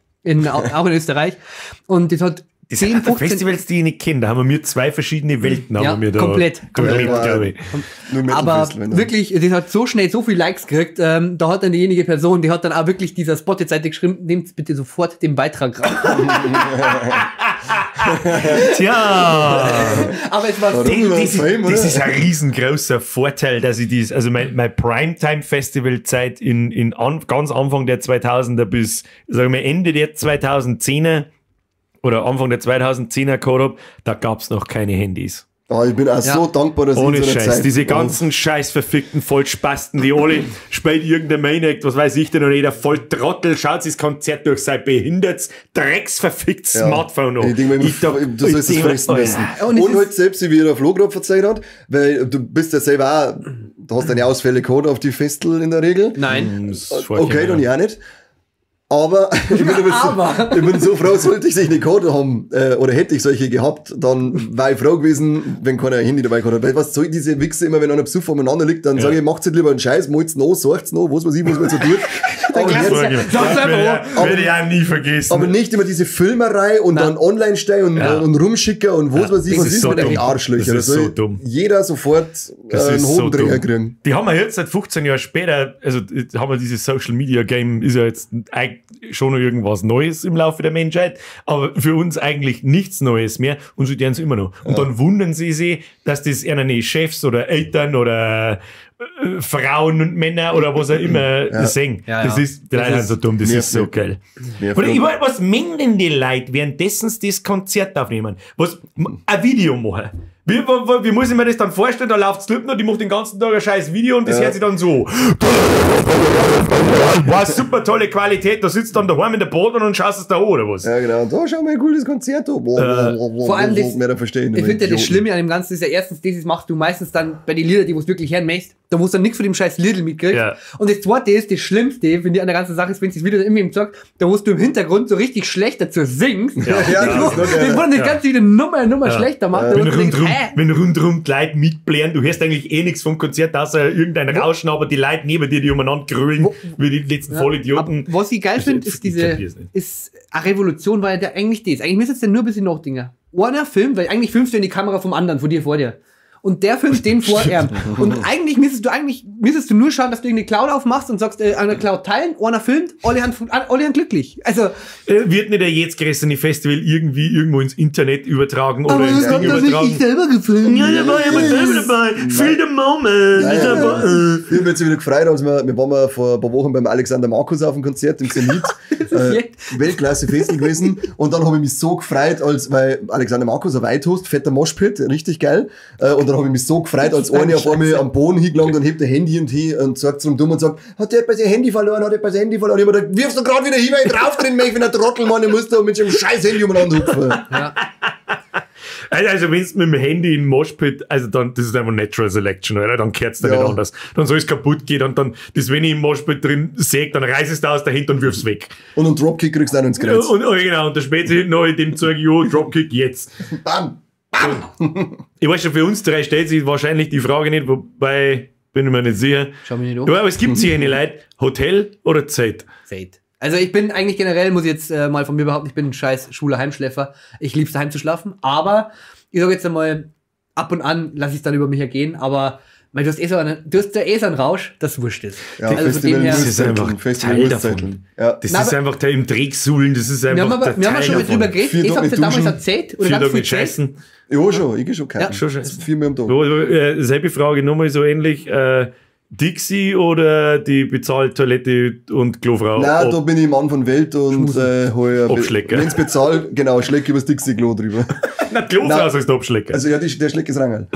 auch in Österreich. Und das hat Das sind 10, Festivals, die ich nicht kenne. Da haben wir zwei verschiedene Welten. Ja, haben wir da komplett. glaube ich. Aber wirklich, das hat so schnell so viel Likes gekriegt. Da hat dann diejenige Person, die hat dann auch wirklich dieser Spotted-Seite geschrieben, nehmt bitte sofort den Beitrag raus. Tja. Aber es war so. Das ist ein riesengroßer Vorteil, dass ich das, also mein Primetime-Festival-Zeit in ganz Anfang der 2000er bis, sagen wir, Ende der 2010er oder Anfang der 2010er gehabt hab, da gab's noch keine Handys. Oh, ich bin auch so dankbar, dass ohne ich in so einer Scheiß, Zeit diese ganzen scheiß verfickten Vollspasten, die alle spielt irgendein Maniac, was weiß ich denn, und jeder Volltrottel schaut sich das Konzert durch sein behindertes, drecksverficktes Smartphone an. Ich denke mir, du sollst es fressen müssen. Und halt selbst, wie der Flo gerade verzeiht hat, weil du bist ja selber auch, du hast deine Ausfälle gehabt auf die Festel in der Regel. Nein. Okay, dann ja nicht. Aber ich bin so froh, sollte ich sich nicht gehabt haben, oder hätte ich solche gehabt, dann war ich froh gewesen, wenn keiner ein Handy dabei gehabt hat. Weil was soll diese Wichse immer, wenn einer besoffen umeinander liegt, dann sage ich, macht's nicht lieber einen Scheiß, malt's noch, sorgt's noch, was weiß ich, was man so tut. Aber werde ich auch nie vergessen. Aber nicht immer diese Filmerei und dann online stellen und rumschicken und was weiß ich, was ist mit den Arschlöchern. Das ist so dumm. Jeder sofort einen Hodendreher kriegen. Die haben wir jetzt seit 15 Jahren später, also haben wir dieses Social Media Game, ist ja jetzt schon noch irgendwas Neues im Laufe der Menschheit, aber für uns eigentlich nichts Neues mehr und sie tun es immer noch. Und dann wundern sie sich, dass das ihre Chefs oder Eltern oder Frauen und Männer oder was auch immer sehen. Ja, das ist, die Leute sind so dumm, das ist so geil. Oder ich meine, was mengen denn die Leute, währenddessen sie das Konzert aufnehmen? Was, ein Video machen. Wie muss ich mir das dann vorstellen? Da läuft Slipknot, die macht den ganzen Tag ein scheiß Video und das hört sich dann so. War super tolle Qualität, da sitzt dann daheim in der Boden und schaust es da an, oder was? Ja, genau. Und da schau mal, ein cooles Konzert. Vor allem das, mehr verstehen, ich finde ja das Schlimme an dem Ganzen ist ja erstens, das machst du meistens dann bei den Liedern, die du wirklich hören möchtest, da wo du dann nichts von dem scheiß Lidl mitkriegst. Ja. Und das zweite ist, das Schlimmste, finde ich an der ganzen Sache ist, wenn du das Video dann irgendwie zeigt, da wo du im Hintergrund so richtig schlecht dazu singst, Ja, ja, das, das wurde das Ganze wieder Nummer schlechter macht. Da Wenn wo du denkst, rundrum, wenn rundrum die Leute mitblären, du hörst eigentlich eh nichts vom Konzert, außer irgendein Rauschen, aber die Leute neben dir, die umeinander grölen, wie die letzten Vollidioten. Aber was ich geil finde, ist Ich diese, kapier's nicht. ist eine Revolution, weil der eigentlich das. Eigentlich müsstest du ja nur ein bisschen nachdenken. Einer filmt, weil eigentlich filmst du in die Kamera vom anderen, von dir vor dir. Und der filmt den vor ihm. Und eigentlich müsstest du nur schauen, dass du irgendeine Cloud aufmachst und sagst, eine Cloud teilen, einer filmt, alle haben glücklich. Also, Wird nicht der jetzt gerissene Festival irgendwie irgendwo ins Internet übertragen oder ins Ding übertragen? selber gefilmt. Ja, da war jemand selber dabei. Feel the moment. Ja, ja, ja. Ich hab mich jetzt wieder gefreut, als wir waren mal vor ein paar Wochen beim Alexander Markus auf dem Konzert im Zenit. Weltklasse Festival gewesen. Und dann habe ich mich so gefreut, als, weil Alexander Markus ein Weithost, fetter Moshpit, richtig geil. Und dann habe ich mich so gefreut, als einer auf einmal am Boden hingelangt und hebt der Handy und hin und sagt zum Dumm und sagt, hat der etwas ihr Handy verloren, hat etwas ihr Handy verloren. Und ich hab mir gedacht, wirfst du gerade wieder hin, weil ich drauf drin, ich bin ein Trottel, Mann, ich muss da mit dem scheiß Handy umeinander hupfen. Ja. Also wenn du mit dem Handy in Moshpit, also dann, das ist einfach Natural Selection, oder? Dann kehrt's da Ja. nicht anders. Dann soll es kaputt gehen und dann, das, wenn ich im Moshpit drin säg, dann reiß es da aus der Hand und wirf's weg. Und einen Dropkick kriegst du auch noch ins Kreuz. Und genau, und da später noch in dem Zeug, jo, Dropkick jetzt. Bam! Ich weiß schon, für uns drei stellt sich wahrscheinlich die Frage nicht, wobei, bin ich mir nicht sicher. Schau mich nicht um. Ja, aber es gibt sicher eine Leute, Hotel oder Zelt? Zelt. Also ich bin eigentlich generell, muss ich jetzt mal von mir behaupten, ich bin ein scheiß schwuler Heimschläfer. Ich lieb's daheim zu schlafen, aber ich sag jetzt einmal, ab und an lasse ich es dann über mich ergehen, aber weil du hast eh so einen, du hast ja eh so einen Rausch, das wurscht ist. Ja, also von Festival dem her, Das ist einfach Festival Teil muss davon. zetteln. Ja. Das Na, ist aber- einfach der im Drecksuhlen, das ist einfach wir haben aber, der wir haben Teil schon mal davon. drüber geredet, Vier ich Tage hab's ja nicht damals duschen. erzählt, oder Vier ganz Tage viel mit Zelt. Scheißen. Ja, schon, ich geh schon keinen. Ja. Schon scheißen. Viermal am Tag. Selbe Frage, nochmal so ähnlich. Dixie oder die Bezahltoilette und Klofrau? Nein, da bin ich Mann von Welt und hol Abschlecker. Wenn's bezahlt, genau, schleck übers Dixie-Klo drüber. Na, Klofrau Nein. sagst du Abschlecker. Also ja, der Schleck ist Rangel.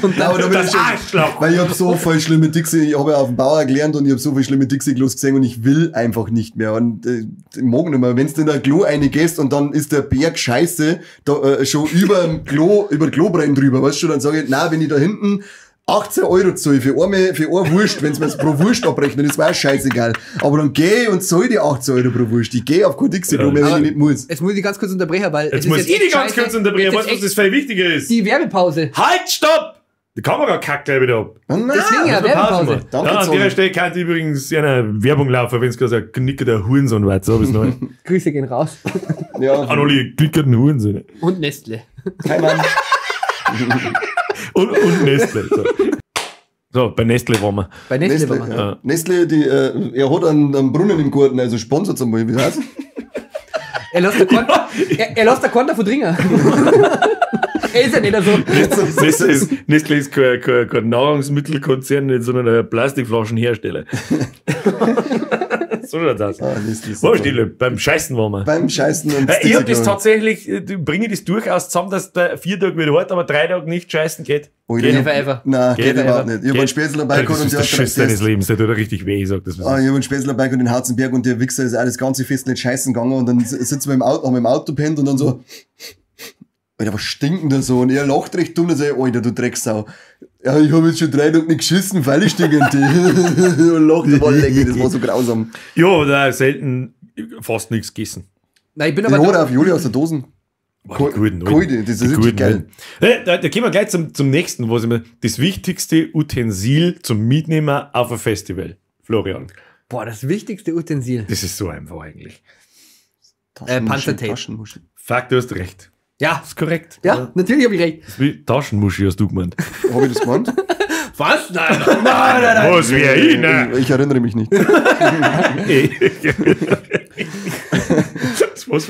Und dann, Aber da bin das ich schon, Arschloch! weil ich hab so voll schlimme Dixie, ich habe ja auf dem Bauer gelernt und ich hab so viel schlimme Dixie-Klos gesehen und ich will einfach nicht mehr. Und ich mag nicht mehr. Wenn's in ein Klo reingehst und dann ist der Berg Scheiße da, schon über dem Klo, über Klobrennen drüber, weißt du, dann sage ich, nein, wenn ich da hinten 18 Euro zahle für eine Wurst, wenn's mir pro Wurst abrechnen, ist mir auch scheißegal. Aber dann geh ich und zahl die 18 Euro pro Wurst. Ich geh auf kein Dixie-Klo mehr, wenn ich nicht muss. jetzt muss ich ganz kurz unterbrechen, weil Jetzt es ist muss ich die ganz scheiße. kurz unterbrechen. Jetzt Weißt du, ist was das viel wichtiger ist? echt die Werbepause. Halt, stopp! Die Kamera kackt gleich wieder ab. Oh, nein. Deswegen ja, Müssen wir Pause Werbepause. machen. Danke, Ja, an Zoni. der Stelle kann ich übrigens eine Werbung laufen, wenn es gerade so ein knickerter Hurensohn war. So bis neu. Grüße gehen raus. Ja, An alle knickerten Hurensöhne. Und Nestle. kein Mann. Und Nestle. So. So, bei Nestle waren wir. Bei Nestle, Nestle, waren wir. ja. Nestle, die, er hat einen Brunnen im Garten, also sponsert einmal, wie heißt? Er lässt der Korn, er lässt der Korn davon dringen. Er ist ja nicht so. Nestle ist kein Nahrungsmittelkonzern, nicht, sondern ein Plastikflaschenhersteller. So schaut's aus. Ah, Nestle ist Wo super. stille? Beim Scheißen waren wir. Beim Scheißen und Ich hab das Dixie-Klo. tatsächlich, bringe ich das durchaus zusammen, dass der 4 Tage wieder hart, aber 3 Tage nicht scheißen geht. Alter, Geht. ich hab- Never ever. Nein, geht, Geht überhaupt nicht. Ich hab einen Spätzle dabei Das gehabt und ist der der hat Schiss deines Lebens, der tut richtig weh, ich sag das. Ah, ich hab einen Spätzle dabei gehabt in Harzenberg und der Wichser ist auch das ganze Fest nicht scheißen gegangen und dann sitzen wir im Auto, haben wir im Auto pennt und dann so, Alter, was stinkt denn da so? Und er lacht recht dumm und sagt, Alter, du Drecksau. Ja, ich hab jetzt schon 3 Tage nicht geschissen, weil ich stinken die. Und lacht, aber lecker, das war so grausam. Ja, aber da selten fast nichts gegessen. Nein, ich bin Den aber. hat auf Juli aus der Dosen. Boah, die guten, Koide, das ist Die richtig guten, geil. Alten. Da gehen wir gleich zum nächsten, was immer das wichtigste Utensil zum Mitnehmen auf ein Festival. Florian, Boah, das wichtigste Utensil. das ist so einfach eigentlich. Panzertape. Taschenmuschel. Fuck, du hast recht. Ja, Das ist korrekt. ja, natürlich habe ich recht. Das ist wie Taschenmuschi, hast du gemeint. Hab ich das gemeint? Was? Nein, nein, nein, nein. Was wäre ich, ne? Ich erinnere mich nicht. Das was,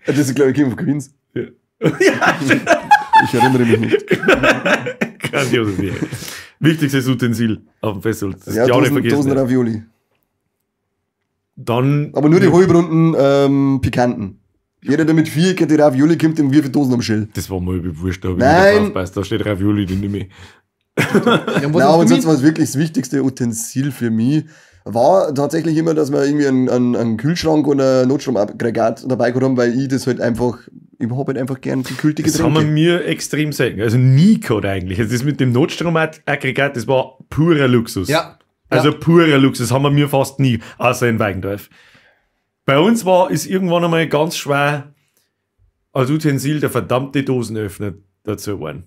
Das ist, glaube ich, King of Queens. Ja. Ich erinnere mich nicht. Grandiose Serie. Wichtigstes Utensil auf dem Festival. Das Ja, ja, auch nicht Dosen, vergessen. Dosen Ravioli. Dann Aber nur die halbrunden pikanten. Jeder, der mit 4 die Ravioli kommt, dem wirft Dosen am Schild. Das war mir wurscht, da hab ich Nein. nicht draufgepasst. Da steht Ravioli, den nehme ich. Ja, und was Nein, hast aber du sonst mit? war es wirklich das wichtigste Utensil für mich. War tatsächlich immer, dass wir irgendwie einen Kühlschrank und ein Notstromaggregat dabei gehabt haben, weil ich das halt einfach, ich hab halt einfach gern gekühlte Das haben wir Getränke. mir extrem selten. Also nie gehabt eigentlich. Also das mit dem Notstromaggregat, das war purer Luxus. Ja. Also Ja. purer Luxus haben wir mir fast nie, außer in Weigendorf. Bei uns war, ist irgendwann einmal ganz schwer als Utensil der verdammte Dosenöffner dazu geworden.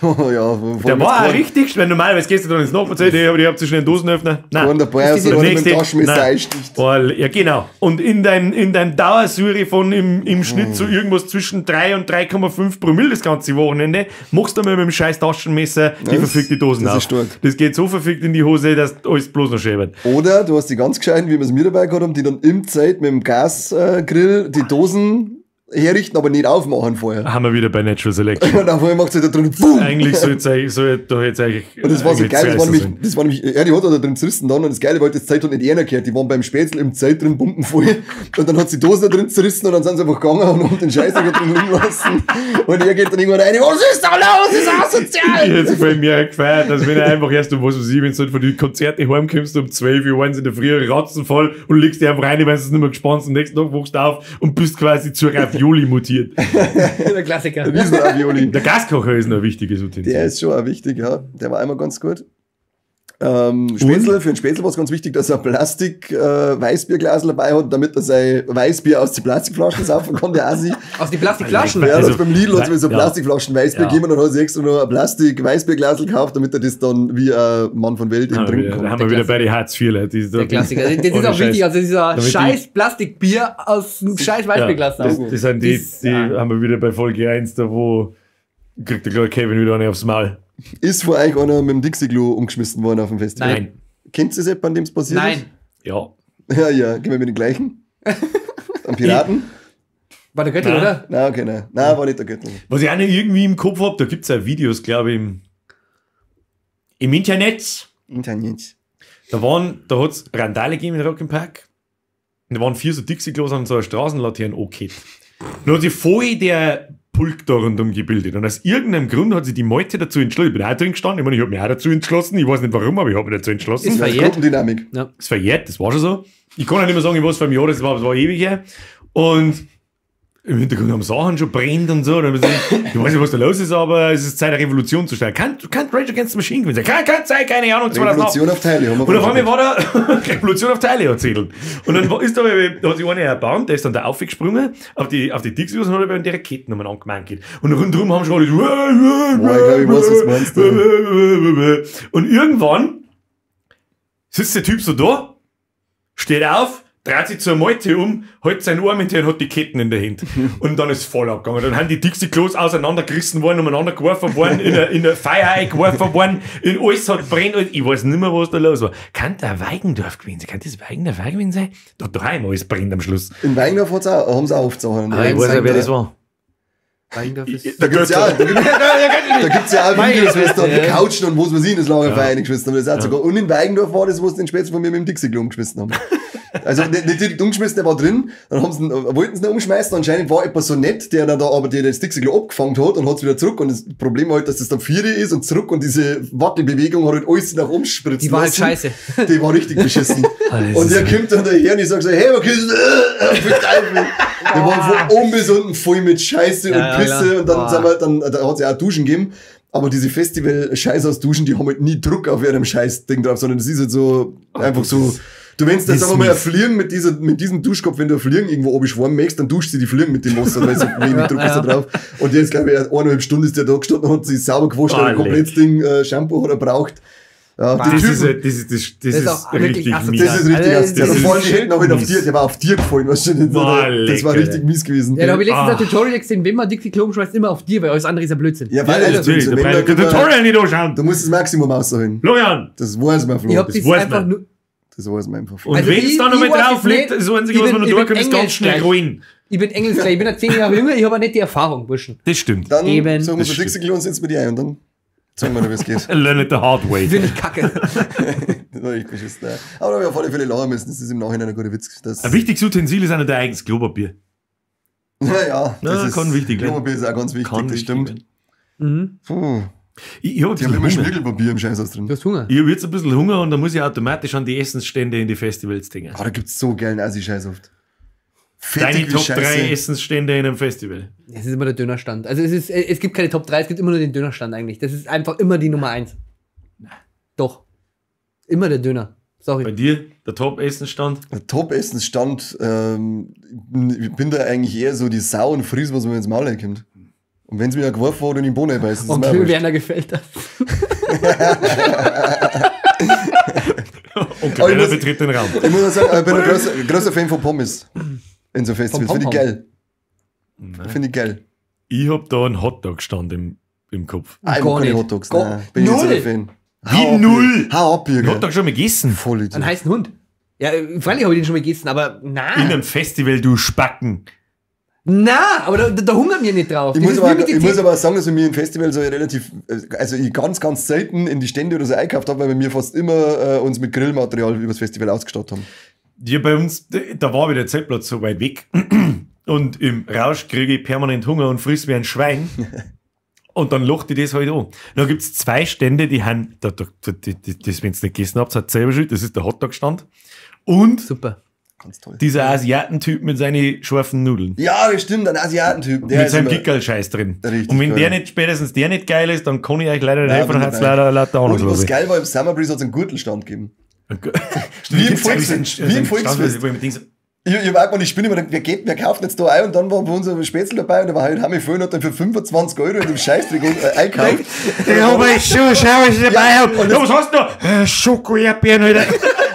ja, vor Der allem war auch jetzt richtig, weil normalerweise gehst du dann ins Nachbarzelt, hey, aber ich hab zu schnell einen Dosenöffner. Nein. keinen dabei, Ist die also Der einer mit dem nächste- Taschenmesser Nein. einsticht. Oh, ja, genau. Und in deinem Dauersäure von im Schnitt so irgendwas zwischen 3 und 3,5 Promille das ganze Wochenende, machst du mal mit dem scheiß Taschenmesser die Das- verfickte Dosen das ist auf. stark. Das geht so verfickt in die Hose, dass alles bloß noch schäbert. Oder du hast die ganz gescheiten, wie wir es mir dabei gehabt haben, die dann im Zelt mit dem Gasgrill die Dosen herrichten, aber nicht aufmachen vorher. Haben wir wieder bei Natural Selection. Und auf einmal macht sie da drin, boom! Eigentlich sollte es doch jetzt eigentlich. Und das war so eigentlich geil, das war, zerreißen nämlich, sollen. das war nämlich, ja, die hat da drin zerrissen dann und das Geile war, halt, das Zelt hat nicht einer gehört, die waren beim Spätzl im Zelt drin, pumpen voll und dann hat sie die Dosen da drin zerrissen und dann sind sie einfach gegangen und haben den Scheiß da drin rumlassen und er geht dann irgendwann rein, was ist da los, das ist asozial! Ich hätte bei mir gefeiert, dass wenn er einfach erst um was weiß ich, wenn du halt von den Konzerten heimkommst, um 12 Uhr eins in der Früh, ratzenvoll und legst dich einfach rein, wenn du es nicht mehr gespannt am nächsten Tag wachst du auf und bist quasi zur Ravioli mutiert. Der Klassiker. Riesen-Ravioli. Der Gaskocher ist noch ein wichtiges Utensil. Der ist schon auch wichtig, ja. Der war einmal ganz gut. Spätzle, für den Spätzle war es ganz wichtig, dass er Plastik-Weißbierglas dabei hat, damit er sein Weißbier aus den Plastikflaschen saufen kann, der Assi. Aus den Plastikflaschen. Ja, Also, also, beim Lidl hat es so ja. Plastikflaschen Weißbier Ja. gegeben und dann hat sie extra noch ein Plastik-Weißbierglas gekauft, damit er das dann wie ein Mann von Welt eben Haben wir trinken wieder, kann. haben wir wieder bei den Hartz IV Leute. Der Klassiker. Das ist Ohne auch wichtig. Scheiß. Also dieser Damit die- scheiß Plastikbier aus einem scheiß Weißbierglas. Ja, das sind die, Das- die haben wir wieder bei Folge 1, da wo kriegt der kleine Kevin wieder eine aufs Maul. Ist vor euch einer mit dem Dixie-Klo umgeschmissen worden auf dem Festival? Nein. Kennt ihr das etwa, an dem es passiert Nein. Ja. ist? Ja, ja. Gehen wir mit den gleichen? Am Piraten? War der Göttel, Nein. oder? Nein, okay, nein. Nein, war nicht der Göttel. Was ich auch noch irgendwie im Kopf hab, da gibt's ja Videos, glaube ich, im Internet. Internet. Da hat's Randale gegeben in Rock im Park. Und da waren 4 so Dixie-Klos an so einer Straßenlaterne angeht. Und da hat sich voll der Pulk da rundum gebildet. Und aus irgendeinem Grund hat sich die Meute dazu entschlossen. Ich bin auch drin gestanden. Ich meine, ich hab mich auch dazu entschlossen. Ich weiß nicht warum, aber ich hab mich dazu entschlossen. Ist Ja, verjährt. Gruppendynamik. Ja. Ist verjährt, das war schon so. Ich kann ja nicht mehr sagen, was für ein Jahr das war, aber es war ewig her. Und im Hintergrund haben Sachen schon brennt und so. Und dann hab ich gesagt, ich weiß nicht, was da los ist, aber es ist Zeit, eine Revolution zu starten. Kann Rage Against the Machine gewesen sein. Kann sein, keine Ahnung. 2008. Revolution auf Teile. Haben wir Und auf einmal vorhin war da Revolution auf Teile erzählt. Und dann ist da, da hat sich einer erbarmt, der ist dann da aufgesprungen, auf die Dixie und hat aber die Raketen umeinander gemankelt. Und rundherum haben schon alle so, Boah, ich glaub, ich weiß, was du meinst, Und irgendwann sitzt der Typ so da, steht auf, dreht sich zur Meute um, hält seinen Arm hinterher und hat die Ketten in der Hand. Und dann ist voll abgegangen. Dann haben die Dixie-Klos auseinandergerissen worden, umeinander geworfen worden, in der Feuer geworfen worden, in alles hat brennt. Ich weiß nicht mehr, was da los war. Kann der Weigendorf gewesen sein? Kann das Weigendorf gewesen sein? Da hat doch einmal alles brennt am Schluss. In Weindorf hat's auch, haben sie auch oft Sachen. Ah, ich weiß ja, wer das war. Weindorf ist. Da gibt's ja auch, da gibt's ja auch Videos, wo es da auf Couchen und wo es was in das Lagerfeuer reingeschmissen haben. Das auch sogar. Und in Weigendorf war das, wo sie den Spätzle von mir mit dem Dixie-Klo umgeschmissen haben. Also nicht direkt umgeschmissen, der war drin, dann haben sie ihn, wollten sie ihn umschmeißen, anscheinend war etwas so nett, der dann da aber der das Dixie-Klo abgefangen hat und hat's wieder zurück. Und das Problem war halt, dass das dann Viere ist und zurück und diese Wackelbewegung hat halt alles nach oben spritzen Die war halt lassen. scheiße. Die war richtig beschissen. das Und ist der kommt dann daher und ich sag so, hey, was ist das? Der war von oben bis unten voll mit Scheiße Ja, und ja, Pisse klar. und dann Boah. sind wir, dann, da hat es ja auch Duschen gegeben. Aber diese Festival-Scheiß aus Duschen, die haben halt nie Druck auf ihrem Scheiß-Ding drauf, sondern das ist halt so, einfach so, du wenn's dann, das sagen wir mal, ist ein Fliegen mit diesem Duschkopf, wenn du ein Fliegen irgendwo oben schwimmen möchtest, dann duscht sie die Fliegen mit dem Wasser, weil so wenig Druck ist da drauf. Und jetzt, glaube ich, 1,5 Stunden ist der da gestanden und hat sich sauber gewaschen, hat ein Ah, komplettes Ding, Shampoo hat er braucht. Ja, die Das Typen, ist, das ist, das, das Das ist ist auch wirklich richtig asozial. mies. das ist richtig Also, asozial. das Und ist vor allem, die hätten auch nicht auf mies. dir, der war auf dir gefallen, weißt du, das, Boah, das war lecker. richtig mies gewesen. Ja, da habe ich letztens Ah. ein Tutorial gesehen, wenn man Dixie-Klo umschmeißt, immer auf dir, weil alles andere ist ja Blödsinn. Ja, weil Ja, das natürlich. wenn Da da- braucht der Tutorial nicht anschauen. Du musst das Maximum rausholen. Florian! Das weiß man, Flo. Ich hab Das, das weiß einfach man. nur. weiß man einfach. Flo. Und Also wenn es ich- dann nochmal ich weiß drauf es nicht. liegt, das Einzige, Ich was bin- man noch ich tun bin kann, ist ganz schnell engelsgleich. rollen. Ich bin engelsgleich, ich bin ja 10 Jahre jünger, ich habe auch nicht die Erfahrung, Burschen. Das stimmt. Dann Eben. suchen wir Das so Dixie-Klo und setzen wir die ein und dann zeigen wir dir, wie es geht. Learn it the hard way. Finde ich kacke. Das war echt beschissen. Ja. Aber da haben wir auf alle Fälle lachen müssen. Das ist im Nachhinein ein guter Witz. Das Ein wichtiges Utensil ist auch noch dein eigenes Klopapier. Ja, ja. Ja, kann wichtig werden. Klopapier ist auch ganz wichtig, Kann das wichtig stimmt. werden. Puh. Ich hab Die haben ein immer bisschen Hunger. Schmirgelpapier im Scheißhaus drin. Du hast Hunger. Ich hab jetzt ein bisschen Hunger und da muss ich automatisch an die Essensstände in die Festivals denken. Ah, da gibt's so geilen Assi-Scheiß oft. Deine Fettig wie Top 3 Scheiße. Essensstände in einem Festival. Es ist immer der Dönerstand. Also es gibt keine Top 3, es gibt immer nur den Dönerstand eigentlich. Das ist einfach immer die Nummer 1. Doch. Immer der Döner. Bei Sorry. dir, der Top-Essensstand? Der Top-Essensstand, ich bin da eigentlich eher so die Sau und friss, was mir ins Maul kommt. Und wenn's mir geworfen hat und in den Bohnen beißt, ist mir auch Onkel wurscht. Werner gefällt das. Onkel Aber ich Werner muss- betritt den Raum. Ich muss auch sagen, ich bin ein großer Fan von Pommes. In so Festivals. Vom Finde ich Pom-Pom. geil. Finde ich geil. Ich hab da einen Hotdog-Stand im Kopf. Ah, ich Gar mag keine nicht. Hotdogs. Gar- Nein, bin ich nicht so Null. der Fan. Wie Hau ab, null? Hau ab, Jürgen. Hotdog schon mal gegessen. Voll Idiot. Einen heißen Hund. Ja, freilich habe ich den schon mal gegessen, aber na. In einem Festival, du Spacken. Na, aber da hungern wir nicht drauf. Ich Das muss, ist wie aber, mit den ich muss Zähnen. aber auch sagen, dass ich mir im Festival so relativ, also ich ganz, ganz selten in die Stände oder so einkauft habe, weil wir mir fast immer uns mit Grillmaterial übers Festival ausgestattet haben. Ja, bei uns, da war wieder der Zeltplatz so weit weg. Und im Rausch kriege ich permanent Hunger und friss wie ein Schwein. Und dann locht ich das halt an. Dann gibt's zwei Stände, die haben, das, wenn's nicht gegessen habt, hat selber schuld, das ist der Hotdog-Stand. Und Super. Ganz toll. dieser Asiatentyp mit seinen scharfen Nudeln. Ja, das stimmt, ein Asiatentyp. Der mit ist seinem immer- Gickerl-Scheiß drin. Richtig und wenn geil. der nicht, spätestens der nicht geil ist, dann kann ich euch leider nicht Nein, helfen, bin dann hat's dabei. leider lauter Und was Ahnungslose. geil war, im Summer Breeze hat es einen Gürtelstand gegeben. Wie im Volksfest. Wie im Volksfest. Ich hab auch gemeint, ich spinne immer, wer geht, wer kauft jetzt da ein? Und dann war bei uns ein Spätzle dabei und da war halt Hammi voll und hat dann für 25 Euro in dem Scheißdreck einkauft. Ich hab euch schon, schau, was ich dabei hab. und Ja, was hast du noch? Schoko-Erdbeeren, Alter.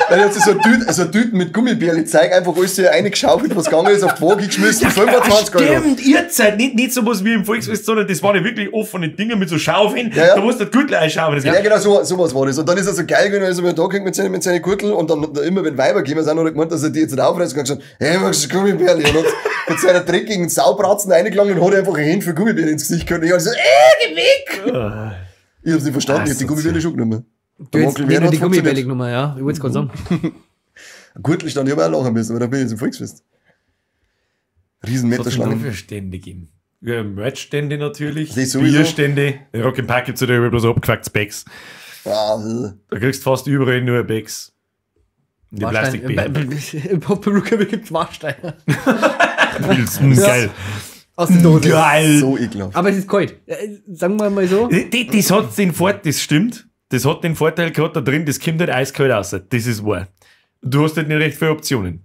Dann hat sie so Tüten mit Gummibärli Zeug einfach alles so reingeschaufelt, was gegangen ist, auf die Waage geschmissen, 25 Euro. Stimmt, ihr seid nicht so was wie im Volksfest, sondern das waren ja wirklich offene Dinge mit so Schaufeln. Ja, ja. Da musst du das Gürtel einschaufeln. Ja, genau, sowas war das. Und dann ist er so geil gewesen, als er da gekriegt mit seinen Gürtel und dann immer, wenn Weiber gekommen sind, hat er gemeint, dass er die jetzt nicht aufreißt und hat gesagt, hey, magst du Gummibärli? Und hat mit seiner dreckigen Saubratzen reingelangt und hat einfach ein Händchen für Gummibärli ins Gesicht gehauen. Und ich hab so, geh weg! Ich hab's nicht verstanden, ich hab die Gummibärli schon genommen. Du Der hättest Onkel nicht Werner nur hat die Gummibärli funktioniert. genommen, ja. Ich wollte es gerade sagen. Gürtelstand, ich hab auch lachen müssen, weil da bin ich jetzt im Volksfest. Riesen Was hat's denn da Meterschlangen. für Stände gegeben? Ja, Merch-Stände natürlich, Das sowieso. Bierstände. In Rock im Park gibt's ja da überall bloß abgefuckte Bags. Ah, Da kriegst du fast überall nur Bags. Die Plastikbecher. Im Peruka gibt's Warsteiner. Pilz. Geil. Aus der Dose. Geil. so ekelhaft. Aber es ist kalt. Sagen wir mal so. Das hat den Vorteil, das stimmt. Das hat den Vorteil gerade da drin, das kommt halt eiskalt raus. Das ist wahr. Du hast halt nicht recht viele Optionen.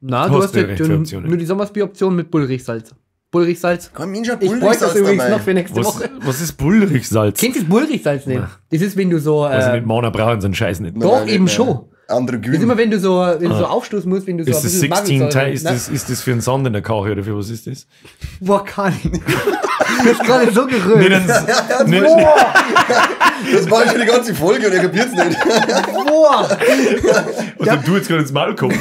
Na, du Hast hast du halt recht viele Optionen. nur die Sommersbier-Option mit Bullrichsalz. Bullrichsalz. Kein Mensch hat Ich bräuchte das Bullrichsalz übrigens dabei. noch für nächste Was, Woche. was ist Bullrichsalz? Kennst du das Bullrichsalz nicht? Das ist, wenn du so. Also nicht Mana brauchen so einen Scheiß nicht. Doch, Nein, eben nein. schon. Andere Das ist immer, Grün. wenn du so aufstoßen musst, wenn du so Ist das ein bisschen 16 Magensäure- Teil, ist Na, das, ist das für einen Sand in der Kache oder für was ist das? Boah, kann ich nicht. Du hast gerade so gerührt. Nicht einen, nicht, Das war schon die ganze Folge und er kapiert's nicht. Boah, was ja. du jetzt gerade ins Maul gekommen?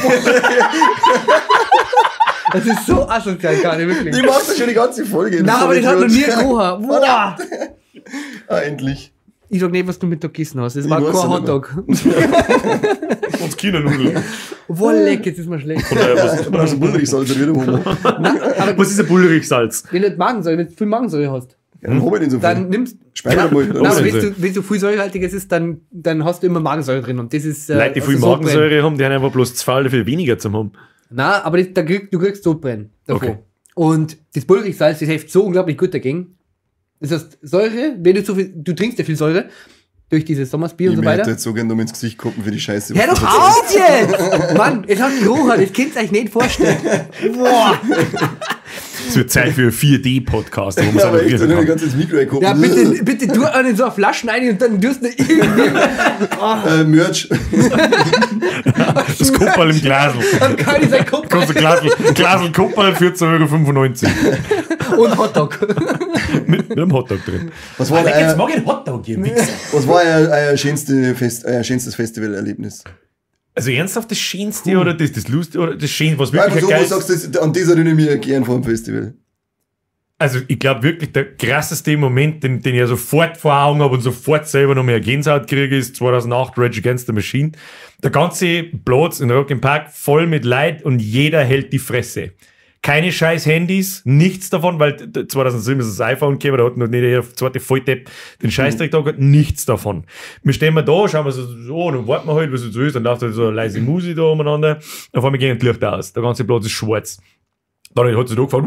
das ist so asozial, gerade wirklich. Ich mach das schon die ganze Folge. Na, aber das hat noch nie gerochen. Boah. Ah, endlich. Ich sag nicht, was du Mittag gegessen hast. Das Ich war weiß kein ja nicht Hotdog. Und China-Nudeln. Boah, leck, jetzt ist mir schlecht. Du brauchst ein Bullrichsalz wieder holen. Was ist ein Bullrichsalz? Wenn du Magensäure, wenn du viel Magensäure hast, Ja, dann hol ich den so viel. dann nimmst Speicher mal. Nein, aber Oder? wenn du viel säurehaltiges ist, dann hast du immer Magensäure drin. Und das ist. Leute, die viel also Sodbrennen. Magensäure haben, die haben einfach bloß zwei oder viel weniger zum haben. Na, aber das, du kriegst Sodbrennen davon. Okay. Und das Bullrichsalz, das hilft so unglaublich gut dagegen. Das heißt, Säure, wenn du zu viel, du trinkst ja viel Säure durch dieses Sommersbier Ich und so möchte weiter. jetzt so gerne um ins Gesicht gucken für die Scheiße. Hör was doch du auf jetzt! Mann, es hat gerochen, das könnt ihr euch nicht vorstellen. Boah! Es wird Zeit für einen 4D-Podcast, wo man Ja, aber es echt, dann einfach ganz kann. ins Mikro reingucken. Ja, bitte, bitte tu einen in so eine Flaschen rein und dann tust du irgendwie. Merch. Das Kupperl im Glasl. Dann kann ich sein Kopf Kostet Glasl Kupperl 14,95 Euro. und Hotdog. Mit einem Hotdog drin. Was war, Jetzt euer, mag ich einen Hotdog, ihr Wichser. was war euer schönstes Festivalerlebnis? Also ernsthaft das Schönste oder das Lustige oder das Schönste, was wirklich Einfach so, ein wo du geiles... sagst, das, an das erinnere ich mich gern vor dem Festival. Also ich glaube wirklich, der krasseste Moment, den ich ja sofort vor Augen habe und sofort selber noch mehr Gänsehaut kriege, ist 2008 Rage Against the Machine. Der ganze Platz in Rock im Park voll mit Leid und jeder hält die Fresse. Keine scheiß Handys, nichts davon, weil 2007 ist das iPhone gekommen, da hat noch nicht der zweite Volldepp den Scheißdreck da gehabt, nichts davon. Wir stehen mal da, schauen wir so, und dann warten wir halt, was es so ist, dann läuft halt so eine leise Musik da umeinander, auf einmal gehen die Lichter aus, der ganze Platz ist schwarz. Dann hat sie da gefahren,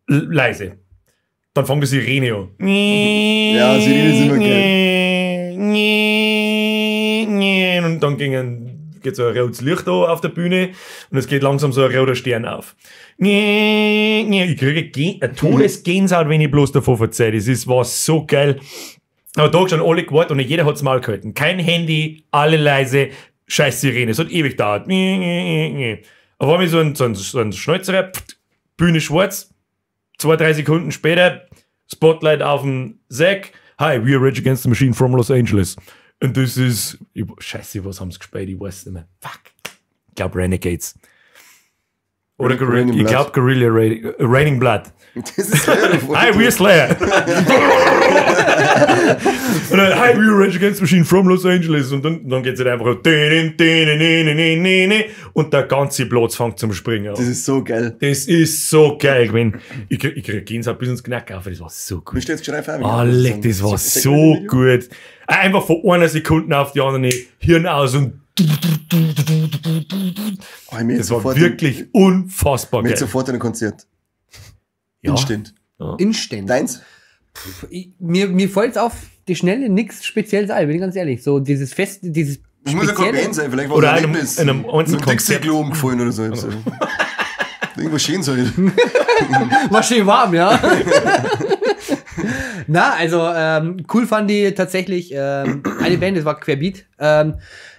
leise. Dann fängt die Sirene an. Ja, Sirene sind immer geil. Und dann geht so ein rotes Licht da auf der Bühne und es geht langsam so ein roter Stern auf. Ich kriege eine Todesgänsehaut, wenn ich bloß davon verzeihe. Das war so geil. Aber da schon alle gewartet und jeder hat's Maul gehalten. Kein Handy, alle leise, scheiß Sirene. Es hat ewig gedauert. Auf einmal so ein Schnäuzerer, Bühne schwarz, 2-3 Sekunden später, Spotlight auf dem Zack. Hi, we are Rage Against the Machine from Los Angeles. And this is... Scheiße, was haben sie gespielt? Ich weiß nicht mehr. Fuck. Ich glaube Renegades. Oder Raining ich glaube Guerrilla Raining Blood. Das ist Slayer. Hi, we're Slayer. Und dann, hi, we're Rage Against the Machine from Los Angeles. Und dann geht es halt einfach und der ganze Platz fängt zum Springen an. Das ist so geil. Das ist so geil gewesen. Ich krieg Gänsehaut bis ins Knack auf. Das war so gut. Mir steht jetzt schon Oh, leck, das war so gut. Einfach von einer Sekunde auf die andere Hirn aus und oh, das war wirklich unfassbar geil. Mir sofort ein Konzert. Ja. Instant. Ja. Instant. Deins? Mir fällt auf die Schnelle nichts Spezielles ein, bin ich ganz ehrlich. So dieses Fest, dieses Das muss ja keine Band sein, vielleicht war oder es ein in einem Einzelkonzert. Dixie-Klo umgefallen oder so. Irgendwas schön soll. War schön warm, ja. Na, also cool fand die tatsächlich eine Band, das war Querbeat.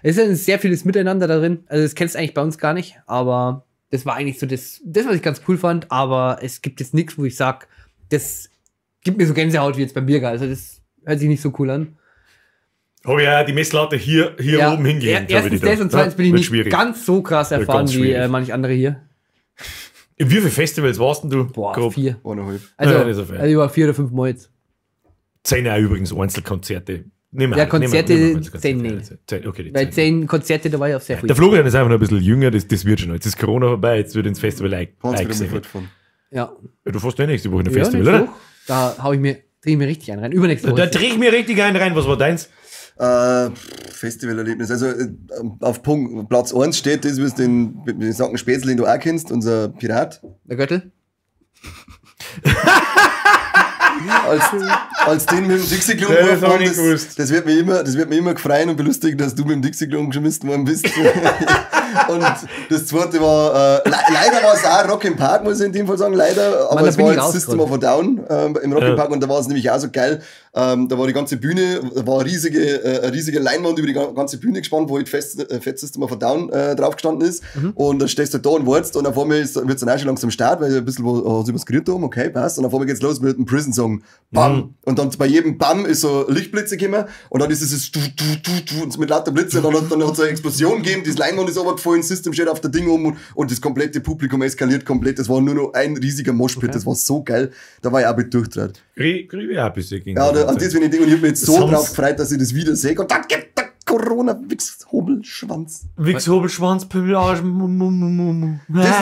Es ist sehr vieles Miteinander da drin. Also das kennst du eigentlich bei uns gar nicht, aber das war eigentlich so das, was ich ganz cool fand. Aber es gibt jetzt nichts, wo ich sag, das gibt mir so Gänsehaut wie jetzt beim Birger. Also das hört sich nicht so cool an. Oh ja, die Messlatte hier ja, oben hingehängt. Erstens das und zweitens bin ich nicht schwierig. Ganz so krass erfahren wie manch andere hier. In wie viele Festivals warst denn du? Boah, grob? 4. 1,5. Also, ja, so also über 4 oder 5 Mal jetzt. 10 auch übrigens Einzelkonzerte. Nehmen wir ja, Konzerte, 10 nicht. 10, okay, Weil 10 Konzerte, da war ich auf sehr viel. Der Florian ist einfach noch ein bisschen jünger, das wird schon noch. Jetzt ist Corona vorbei, jetzt wird ins Festival eingesehen. Ja. Du fährst ja nächste Woche in ein Festival, oder? Woche. Da hau ich mir, dreh ich mir richtig einen rein. Übernächste Woche. Da dreh ich mir richtig einen rein. Was war deins? Festivalerlebnis. Also auf Punkt, Platz 1 steht das, was den Sacken Spätzle, den du auch kennst, unser Pirat. Der Göttel. Als den mit dem Dixie-Klo geworfen das wird mich immer gefreien und belustigen, dass du mit dem Dixie-Klo geschmissen worden bist. Und das zweite war, leider war es auch Rock im Park, muss ich in dem Fall sagen, leider, aber es war jetzt System of a Down im Rock im Park und da war es nämlich auch so geil, da war die ganze Bühne, da war eine riesige Leinwand über die ganze Bühne gespannt, wo halt Fett System of a Down drauf gestanden ist. Und dann stehst du da und wartest und auf einmal wird es dann auch schon langsam Start, weil ein bisschen was übers gerührt haben, okay, passt, und auf einmal geht's los mit dem Prison-Song. Bam! Und dann bei jedem Bam ist so Lichtblitze gekommen und dann ist es du, du, du, du, und mit lauter Blitze und dann hat es eine Explosion gegeben, das Leinwand ist runtergefallen, System steht auf der Ding um und das komplette Publikum eskaliert komplett. Das war nur noch ein riesiger Moshpit, okay. Das war so geil. Da war ich auch mit durchtrat. Krieg ich auch ein bisschen. Ja, an das, wenn ich denke, und ich hab mich jetzt so drauf gefreut, dass ich das wieder sehe. Und dann gibt der Corona, Wichshobelschwanz. Wichshobelschwanz, Pimmelarsch. Das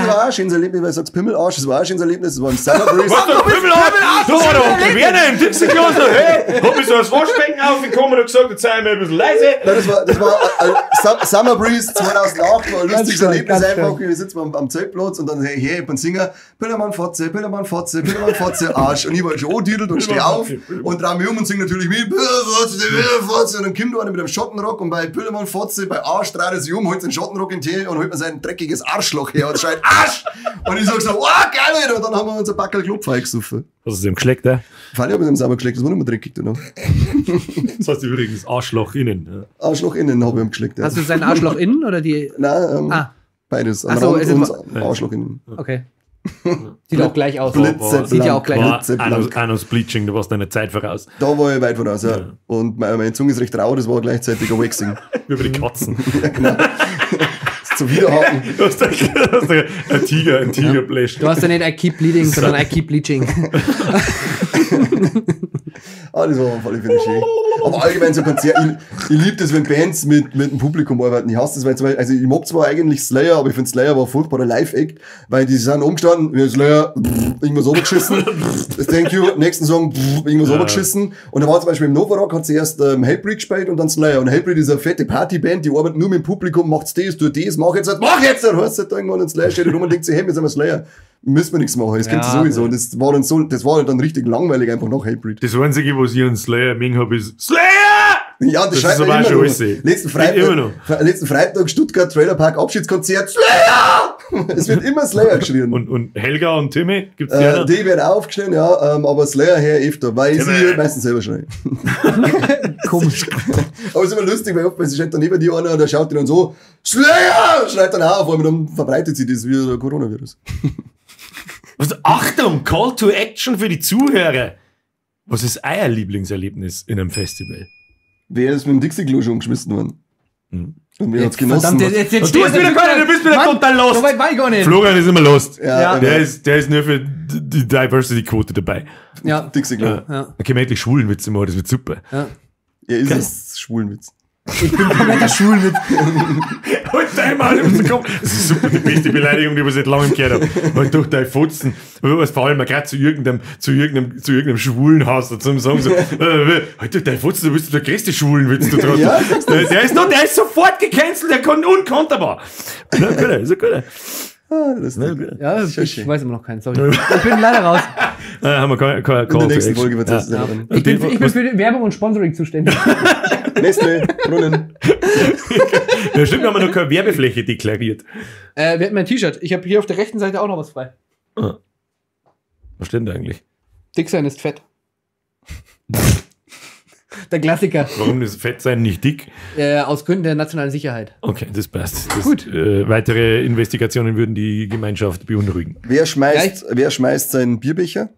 war auch ein schönes Erlebnis, weil du sagst Pimmelarsch, das war auch ein schönes Erlebnis, das war im Summer Breeze. Was, der Pimmelarsch? Da war der Onkel Werner im Dixie-Klo, so, hey, hab mich so als Waschbecken aufgekommen und gesagt, jetzt sei ich mal ein bisschen leise. Nein, das war Summer Breeze 2008, war ein lustiges Erlebnis einfach. Wir sitzen am Zeltplatz und dann, hey, ich bin Singer, Pillermann Fotze, Pillermann Fotze, Pillermann Fotze, Arsch. Und ich war schon angedüdelt und stehe auf und dreh mich um und sing natürlich mit, Fotze, Fotze. Und dann kommt einer mit einem Schottenrock und bei Püllermann Fotze, bei Arsch dreht er sich um, holt seinen Schottenrock in den Tee und holt mir sein dreckiges Arschloch her und schreit Arsch! Und ich sag so, oh geil, Alter! Und dann haben wir unser Backel Klopfei gesoffen. Hast du es ihm geschleckt, eh? Freilich hab ich es ihm sauber geschleckt, das war nicht mehr dreckig danach. Das heißt übrigens Arschloch innen. Ja. Arschloch innen habe ich ihm geschleckt, ja. Hast du sein Arschloch innen oder die? Nein, beides. Am so, Rand und Arschloch innen. Okay. Sieht auch gleich aus. Blitze, sieht ja auch gleich aus. Anus Bleaching, du warst deiner Zeit voraus. Da war ich weit voraus, ja. Und meine Zunge ist recht rau, das war gleichzeitig ein Waxing. Wie bei den Katzen. Ja, genau. Zum Wiederhaken. Du hast ein Tiger, Tiger-Blech. Du hast ja nicht I keep bleeding, sondern I keep bleaching. Ah, das war auf alle Fälle schön. Aber allgemein so Konzert, ich liebe das, wenn Bands mit dem Publikum arbeiten. Ich hasse das, weil zum Beispiel, also ich mag zwar eigentlich Slayer, aber ich finde Slayer war furchtbarer Live-Act, weil die sind umgestanden, wir Slayer, irgendwas runtergeschissen, thank you, nächsten Song, irgendwas runtergeschissen. Und da war zum Beispiel im Nova Rock, hat sie erst Hatebreed gespielt und dann Slayer. Und Hatebreed ist eine fette Partyband, die arbeitet nur mit dem Publikum, macht's das, tut das, mach jetzt, dann hörst du halt da irgendwann und Slayer steht rum und denkt sich, hey, wir sind Slayer. Müssen wir nichts machen, das kennt sie sowieso. Und das war dann so, das war dann richtig langweilig einfach nach Hatebreed. Das Einzige, was ich an Slayer mengen habe, ist Slayer! Ja, das, das ist aber auch schon alles. Letzten Freitag Stuttgart Trailer Park Abschiedskonzert Slayer! Es wird immer Slayer geschrien. Und Helga und Timmy gibt's die auch? Die werden auch aufgeschrien, ja, aber Slayer her öfter, weil sie meistens selber schreien. Komisch. Aber es ist immer lustig, weil oft, steht dann neben dir einer und der schaut dir dann so, Slayer! Schreit dann auch auf einmal, dann verbreitet sich das wie der Coronavirus. Was, Achtung, Call to Action für die Zuhörer. Was ist euer Lieblingserlebnis in einem Festival? Wer ist mit dem Dixie-Klo schon geschmissen worden? Mhm. Und wer hat's genossen? Verdammt, jetzt du bist wieder keiner, du bist wieder total lost. So weit war ich gar nicht. Florian ist immer lost. Ja, der ist nur für die Diversity-Quote dabei. Ja. Dixie-Klo. Ja. Da können wir endlich Schwulenwitze machen, das wird super. Ja, ja ist es Schwulenwitz. Ich bin kompletter Schwulenwitz. Halt dein Maul über den Kopf. Das ist super, die beste Beleidigung, die ich seit langem gehört habe. Und durch deine Fotzen, vor allem gerade zu irgendeinem Schwulenhaus dazu sagen so, halt durch deine Fotzen, du bist der größte Schwulenwitz, du Trottel. Ja, der ist sofort gecancelt, der kann unkonterbar. Na, gut, ist ja gut. Ah, lustig. Ja, ich weiß immer noch keinen, sorry. Ich bin leider raus. Haben wir keine In der nächsten Folge wird es ja. Ich bin für Werbung und Sponsoring zuständig. Nestle, Brunnen. Ja, stimmt, wir haben noch keine Werbefläche deklariert. Wir hatten mein T-Shirt. Ich habe hier auf der rechten Seite auch noch was frei. Ah. Was stimmt eigentlich? Dick sein ist fett. Der Klassiker. Warum ist Fett sein nicht dick? Aus Gründen der nationalen Sicherheit. Okay, das passt. Das, gut. Weitere Investigationen würden die Gemeinschaft beunruhigen. Wer schmeißt seinen Bierbecher?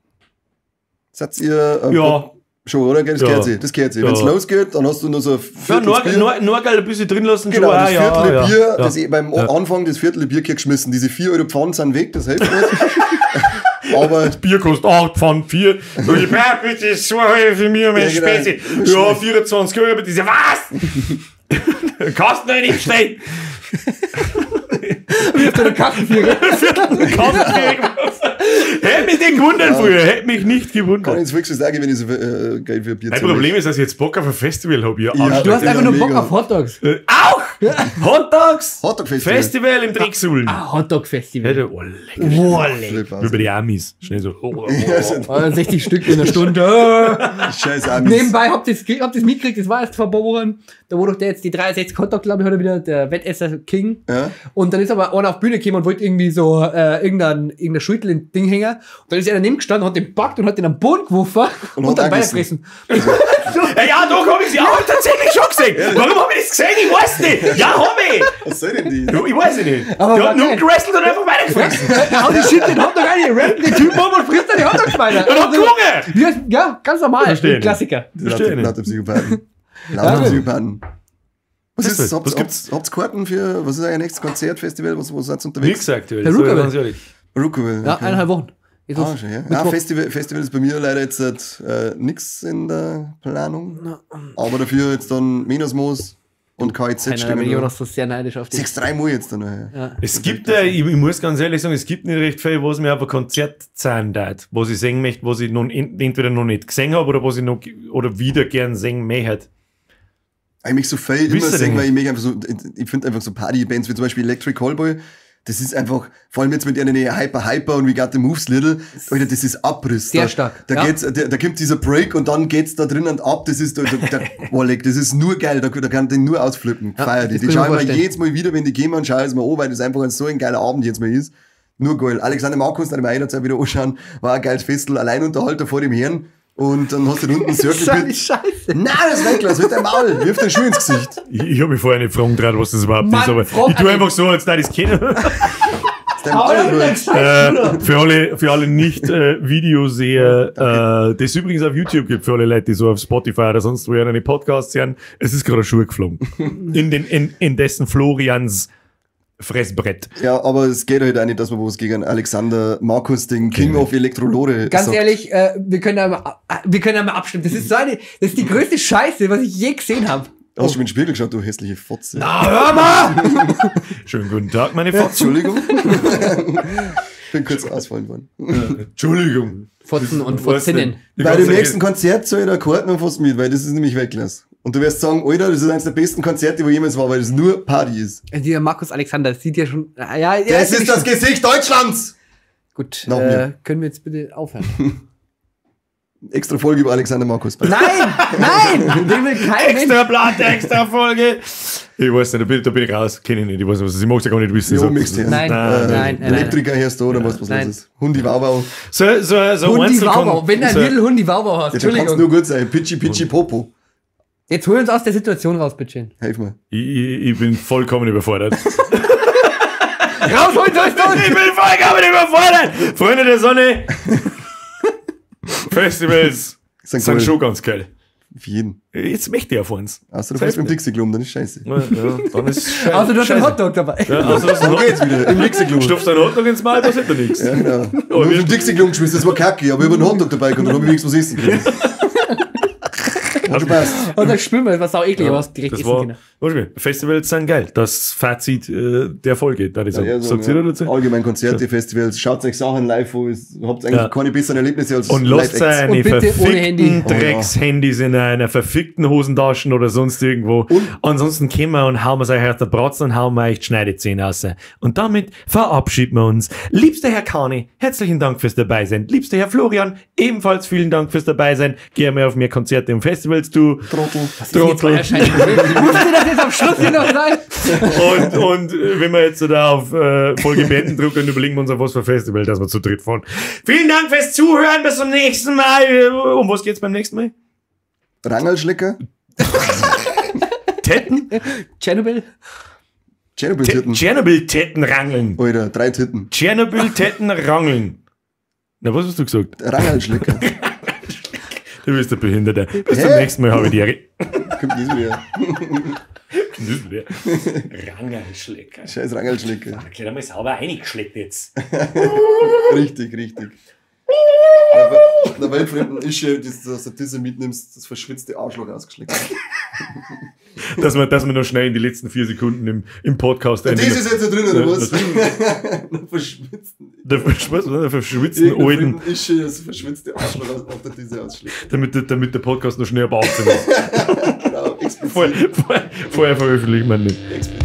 Seid ihr? Ja. Schon, oder? Das gehört sich. Das gehört sich. Wenn es losgeht, dann hast du nur so ein Viertel Bier. Nur geil ein bisschen drin lassen. Genau, schon, das Viertel Bier, ja. Das beim Anfang das Viertel Bier geschmissen. Diese 4 Euro Pfand sind weg, das hilft nicht. Aber das Bier kostet 8 Pfand 4. So, ich brauche bitte so für mich und meine Spezi. Ja, 24 Euro, bitte. Was? Kannst du nicht stehen. Wirft eine Kartenvierer. Hätte mich nicht gewundert früher. Hätte mich nicht gewundert. Kann ich jetzt wirklich sagen, wenn ich so Geld für Bier Mein Problem ist, dass ich jetzt Bock auf ein Festival habe. Ja, du hast einfach nur Bock auf Hotdogs. Auch! Hotdogs! Hotdog-Festival. Festival im Drecksuhlen. Ah, Hotdog-Festival. Ja, oh, lecker. Oh, lecker. Über die Amis. Schnell so. Oh, 60 Stück in einer Stunde. Scheiß Amis. Nebenbei, habt ihr es mitgekriegt? Das war erst vor ein paar Wochen. Da wurde doch der jetzt die 63 Hotdog, glaube ich, hat er wieder, der Wettesser King. Ja. Und dann ist aber einer auf die Bühne gekommen und wollte irgendwie so irgendein Schultel in Ding hängen. Und dann ist er daneben gestanden, hat den gepackt und hat den am Boden geworfen und dann weitergefressen. Ja, doch, hab ich sie auch tatsächlich schon gesehen. Warum hab ich das gesehen? Ich weiß nicht. Ja, hab ich. Was soll denn die? Ich weiß es nicht. Aber Die hat nur gerestelt und einfach weitergefressen. Hau die Shit, den Hotdog rein, rappt den Typen um und frisst dann die Hotdogs weiter. Und hat gelungen. Ja, ganz normal. Klassiker. Lauter Psychopathen. Lauter Psychopathen. Was ist das? Habt ihr Karten für, was ist euer nächstes Konzertfestival? Wo seid ihr unterwegs? Nix aktuell. Perukaville. Perukaville. Ja, 1,5 Wochen. Ah, schon, ja. Ja, Festival ist bei mir leider jetzt nix in der Planung. Aber dafür jetzt dann Minusmoos und KIZ stehen. Da bin ich immer noch so sehr neidisch auf dich. 6-3 Mal jetzt dann noch. Ja. Es gibt, ich muss ganz ehrlich sagen, es gibt nicht recht viel, was mir auf ein Konzert zahlen darf, was ich sehen möchte, was ich noch, entweder noch nicht gesehen habe oder was ich noch oder wieder gern sehen möchte. Ich mich so viel immer sehen, weil ich mich einfach so, ich finde einfach so Party-Bands wie zum Beispiel Electric Callboy, das ist einfach, vor allem jetzt mit ihren Hyper Hyper und We Got the Moves Little, Alter, das ist Abriss. Sehr stark. Da, geht's, da kommt dieser Break und dann geht's da drinnen ab, das ist, das ist nur geil, da kann ich nur ausflippen. Ja, Feier die. Die schaue ich mir jedes Mal wieder, wenn die gehen und schaue es mir an, weil das einfach so ein geiler Abend jetzt mal ist. Nur geil. Alexander Markus, da ich mir jederzeit wieder anschauen, war ein geiles Festel, Alleinunterhalter vor dem Herrn. Und dann hast du da unten einen Circle Pit. Scheiße. Nein, das ist Weltklasse, halt dein Maul, wirf den Schuh ins Gesicht. Ich hab mich vorher nicht gefragt, was das überhaupt ist, aber ich tue einfach so, als da ich es kenne. Für alle nicht-Videoseher, das übrigens auf YouTube gibt, für alle Leute, die so auf Spotify oder sonst wo eine Podcasts hören, es ist gerade ein Schuh geflogen. In dessen Florians Fressbrett. Ja, aber es geht halt auch nicht, dass man was gegen Alexander Markus, den King of Elektrolore, Ganz sagt. ehrlich, wir können da mal abstimmen. Das ist so eine, das ist die größte Scheiße, was ich je gesehen habe. Hast du schon in den Spiegel geschaut, du hässliche Fotze? Na, hör mal! Schönen guten Tag, meine Fotzen. Entschuldigung. Bin kurz ausfallen worden. Entschuldigung. Fotzen und Fotzinnen. Bei dem nächsten Konzert soll ich da Karten und was mit, weil das ist nämlich Weltklasse. Und du wirst sagen, Alter, das ist eines der besten Konzerte, wo jemals war, weil das nur Party ist. Dieser Markus Alexander, das sieht ja schon. Ja, ja, Das ist das Gesicht Deutschlands! Gut, können wir jetzt bitte aufhören? Extra Folge über Alexander Markus. Nein! Nein! Den will kein Mensch. Extra Blatt, extra Folge. Ich weiß nicht, da bin ich raus. Kenn ich nicht. Ich weiß nicht, was das ist. Ich mag's ja gar nicht wissen. Jo, So. nein, Nein, nein. Elektriker hörst du, oder was los ist. Hundi Wauwau. So Hundi Wauwau. Wenn du ein Little Hundi Wauwau hast. Ja, dann kann's Entschuldigung. nur gut sein. Pitschi, Pitschi, Popo. Jetzt hol uns aus der Situation raus, bitte. Helf mir. Ich bin vollkommen überfordert. Raus, holt euch doch! Ich bin vollkommen überfordert! Freunde der Sonne, Festivals sind schon ganz geil. Für jeden. Jetzt möchte ich auf eins. Außer du fährst mit dem Dixie-Klo, dann ist scheiße. Ja, dann ist scheiße. Außer du hast einen Hotdog dabei. Ja, außer du hast einen Dann geht's wieder. Im Dixie-Klo. Stopfst einen Hotdog ins Maul, passiert da nichts. Ja, genau. Oh, ich hab im Dixie-Klo geschmissen, das war kacke, aber ich hab einen Hotdog dabei gehabt, dann hab ich wenigstens was essen können. Hat schon passt. Und dann spülen wir, das war sau eklig, aber hast direkt Das essen war, können. was ich Festivals sind geil. Das Fazit der Folge, da ich sagen. Ja, Sagt ihr dazu? Allgemein Konzerte, Festivals, schaut euch Sachen live an, habt eigentlich Ja. keine besseren Erlebnisse als Und lasst Live-Acts. seine Und bitte ohne verfickten Handy. Oh, ja. Dreckshandys in einer verfickten Hosentaschen oder sonst irgendwo. Ansonsten kommen wir und hauen wir es euch auf der Bratzen und hauen wir euch die Schneidezähne raus. Und damit verabschieden wir uns. Liebster Herr Kani, herzlichen Dank fürs Dabeisein. Liebster Herr Florian, ebenfalls vielen Dank fürs Dabeisein. Geh mehr auf mehr Konzerte und Festivals, du Trottel. Trottel. Musste das jetzt am Schluss hier noch sein? Und wenn wir jetzt da auf Folge beenden drücken, überlegen wir uns auf was für Festival, dass wir zu dritt fahren. Vielen Dank fürs Zuhören, bis zum nächsten Mal. Um was geht's beim nächsten Mal? Rangelschlecker? Tetten? Tschernobyl? Tschernobyl-Titten. Tschernobyl-Tetten rangeln. Alter, 3 Titten. Tschernobyl-Tetten rangeln. Na, was hast du gesagt? Rangelschlecker. Du bist der Behinderte. Bis zum Hä? nächsten Mal habe ich die Ehre. Kommt das wieder. Rangelschlecker. Scheiß Rangelschlecker. Da gleich einmal sauber reingeschleckt jetzt. Richtig, richtig. Der weltfremden Ische, das du aus der Disse mitnimmst, das verschwitzte Arschloch ausgeschleckt. Dass wir noch schnell in die letzten 4 Sekunden im Podcast Das ist jetzt da drin, oder was? Der verschwitzten. Der verschwitzten alten. Ische, das verschwitzte Arschloch auf der Disse ausschlägt. Damit der Podcast noch schnell ab 18 ist. Genau, explizit. Vorher veröffentlichen wir nicht. Explizit.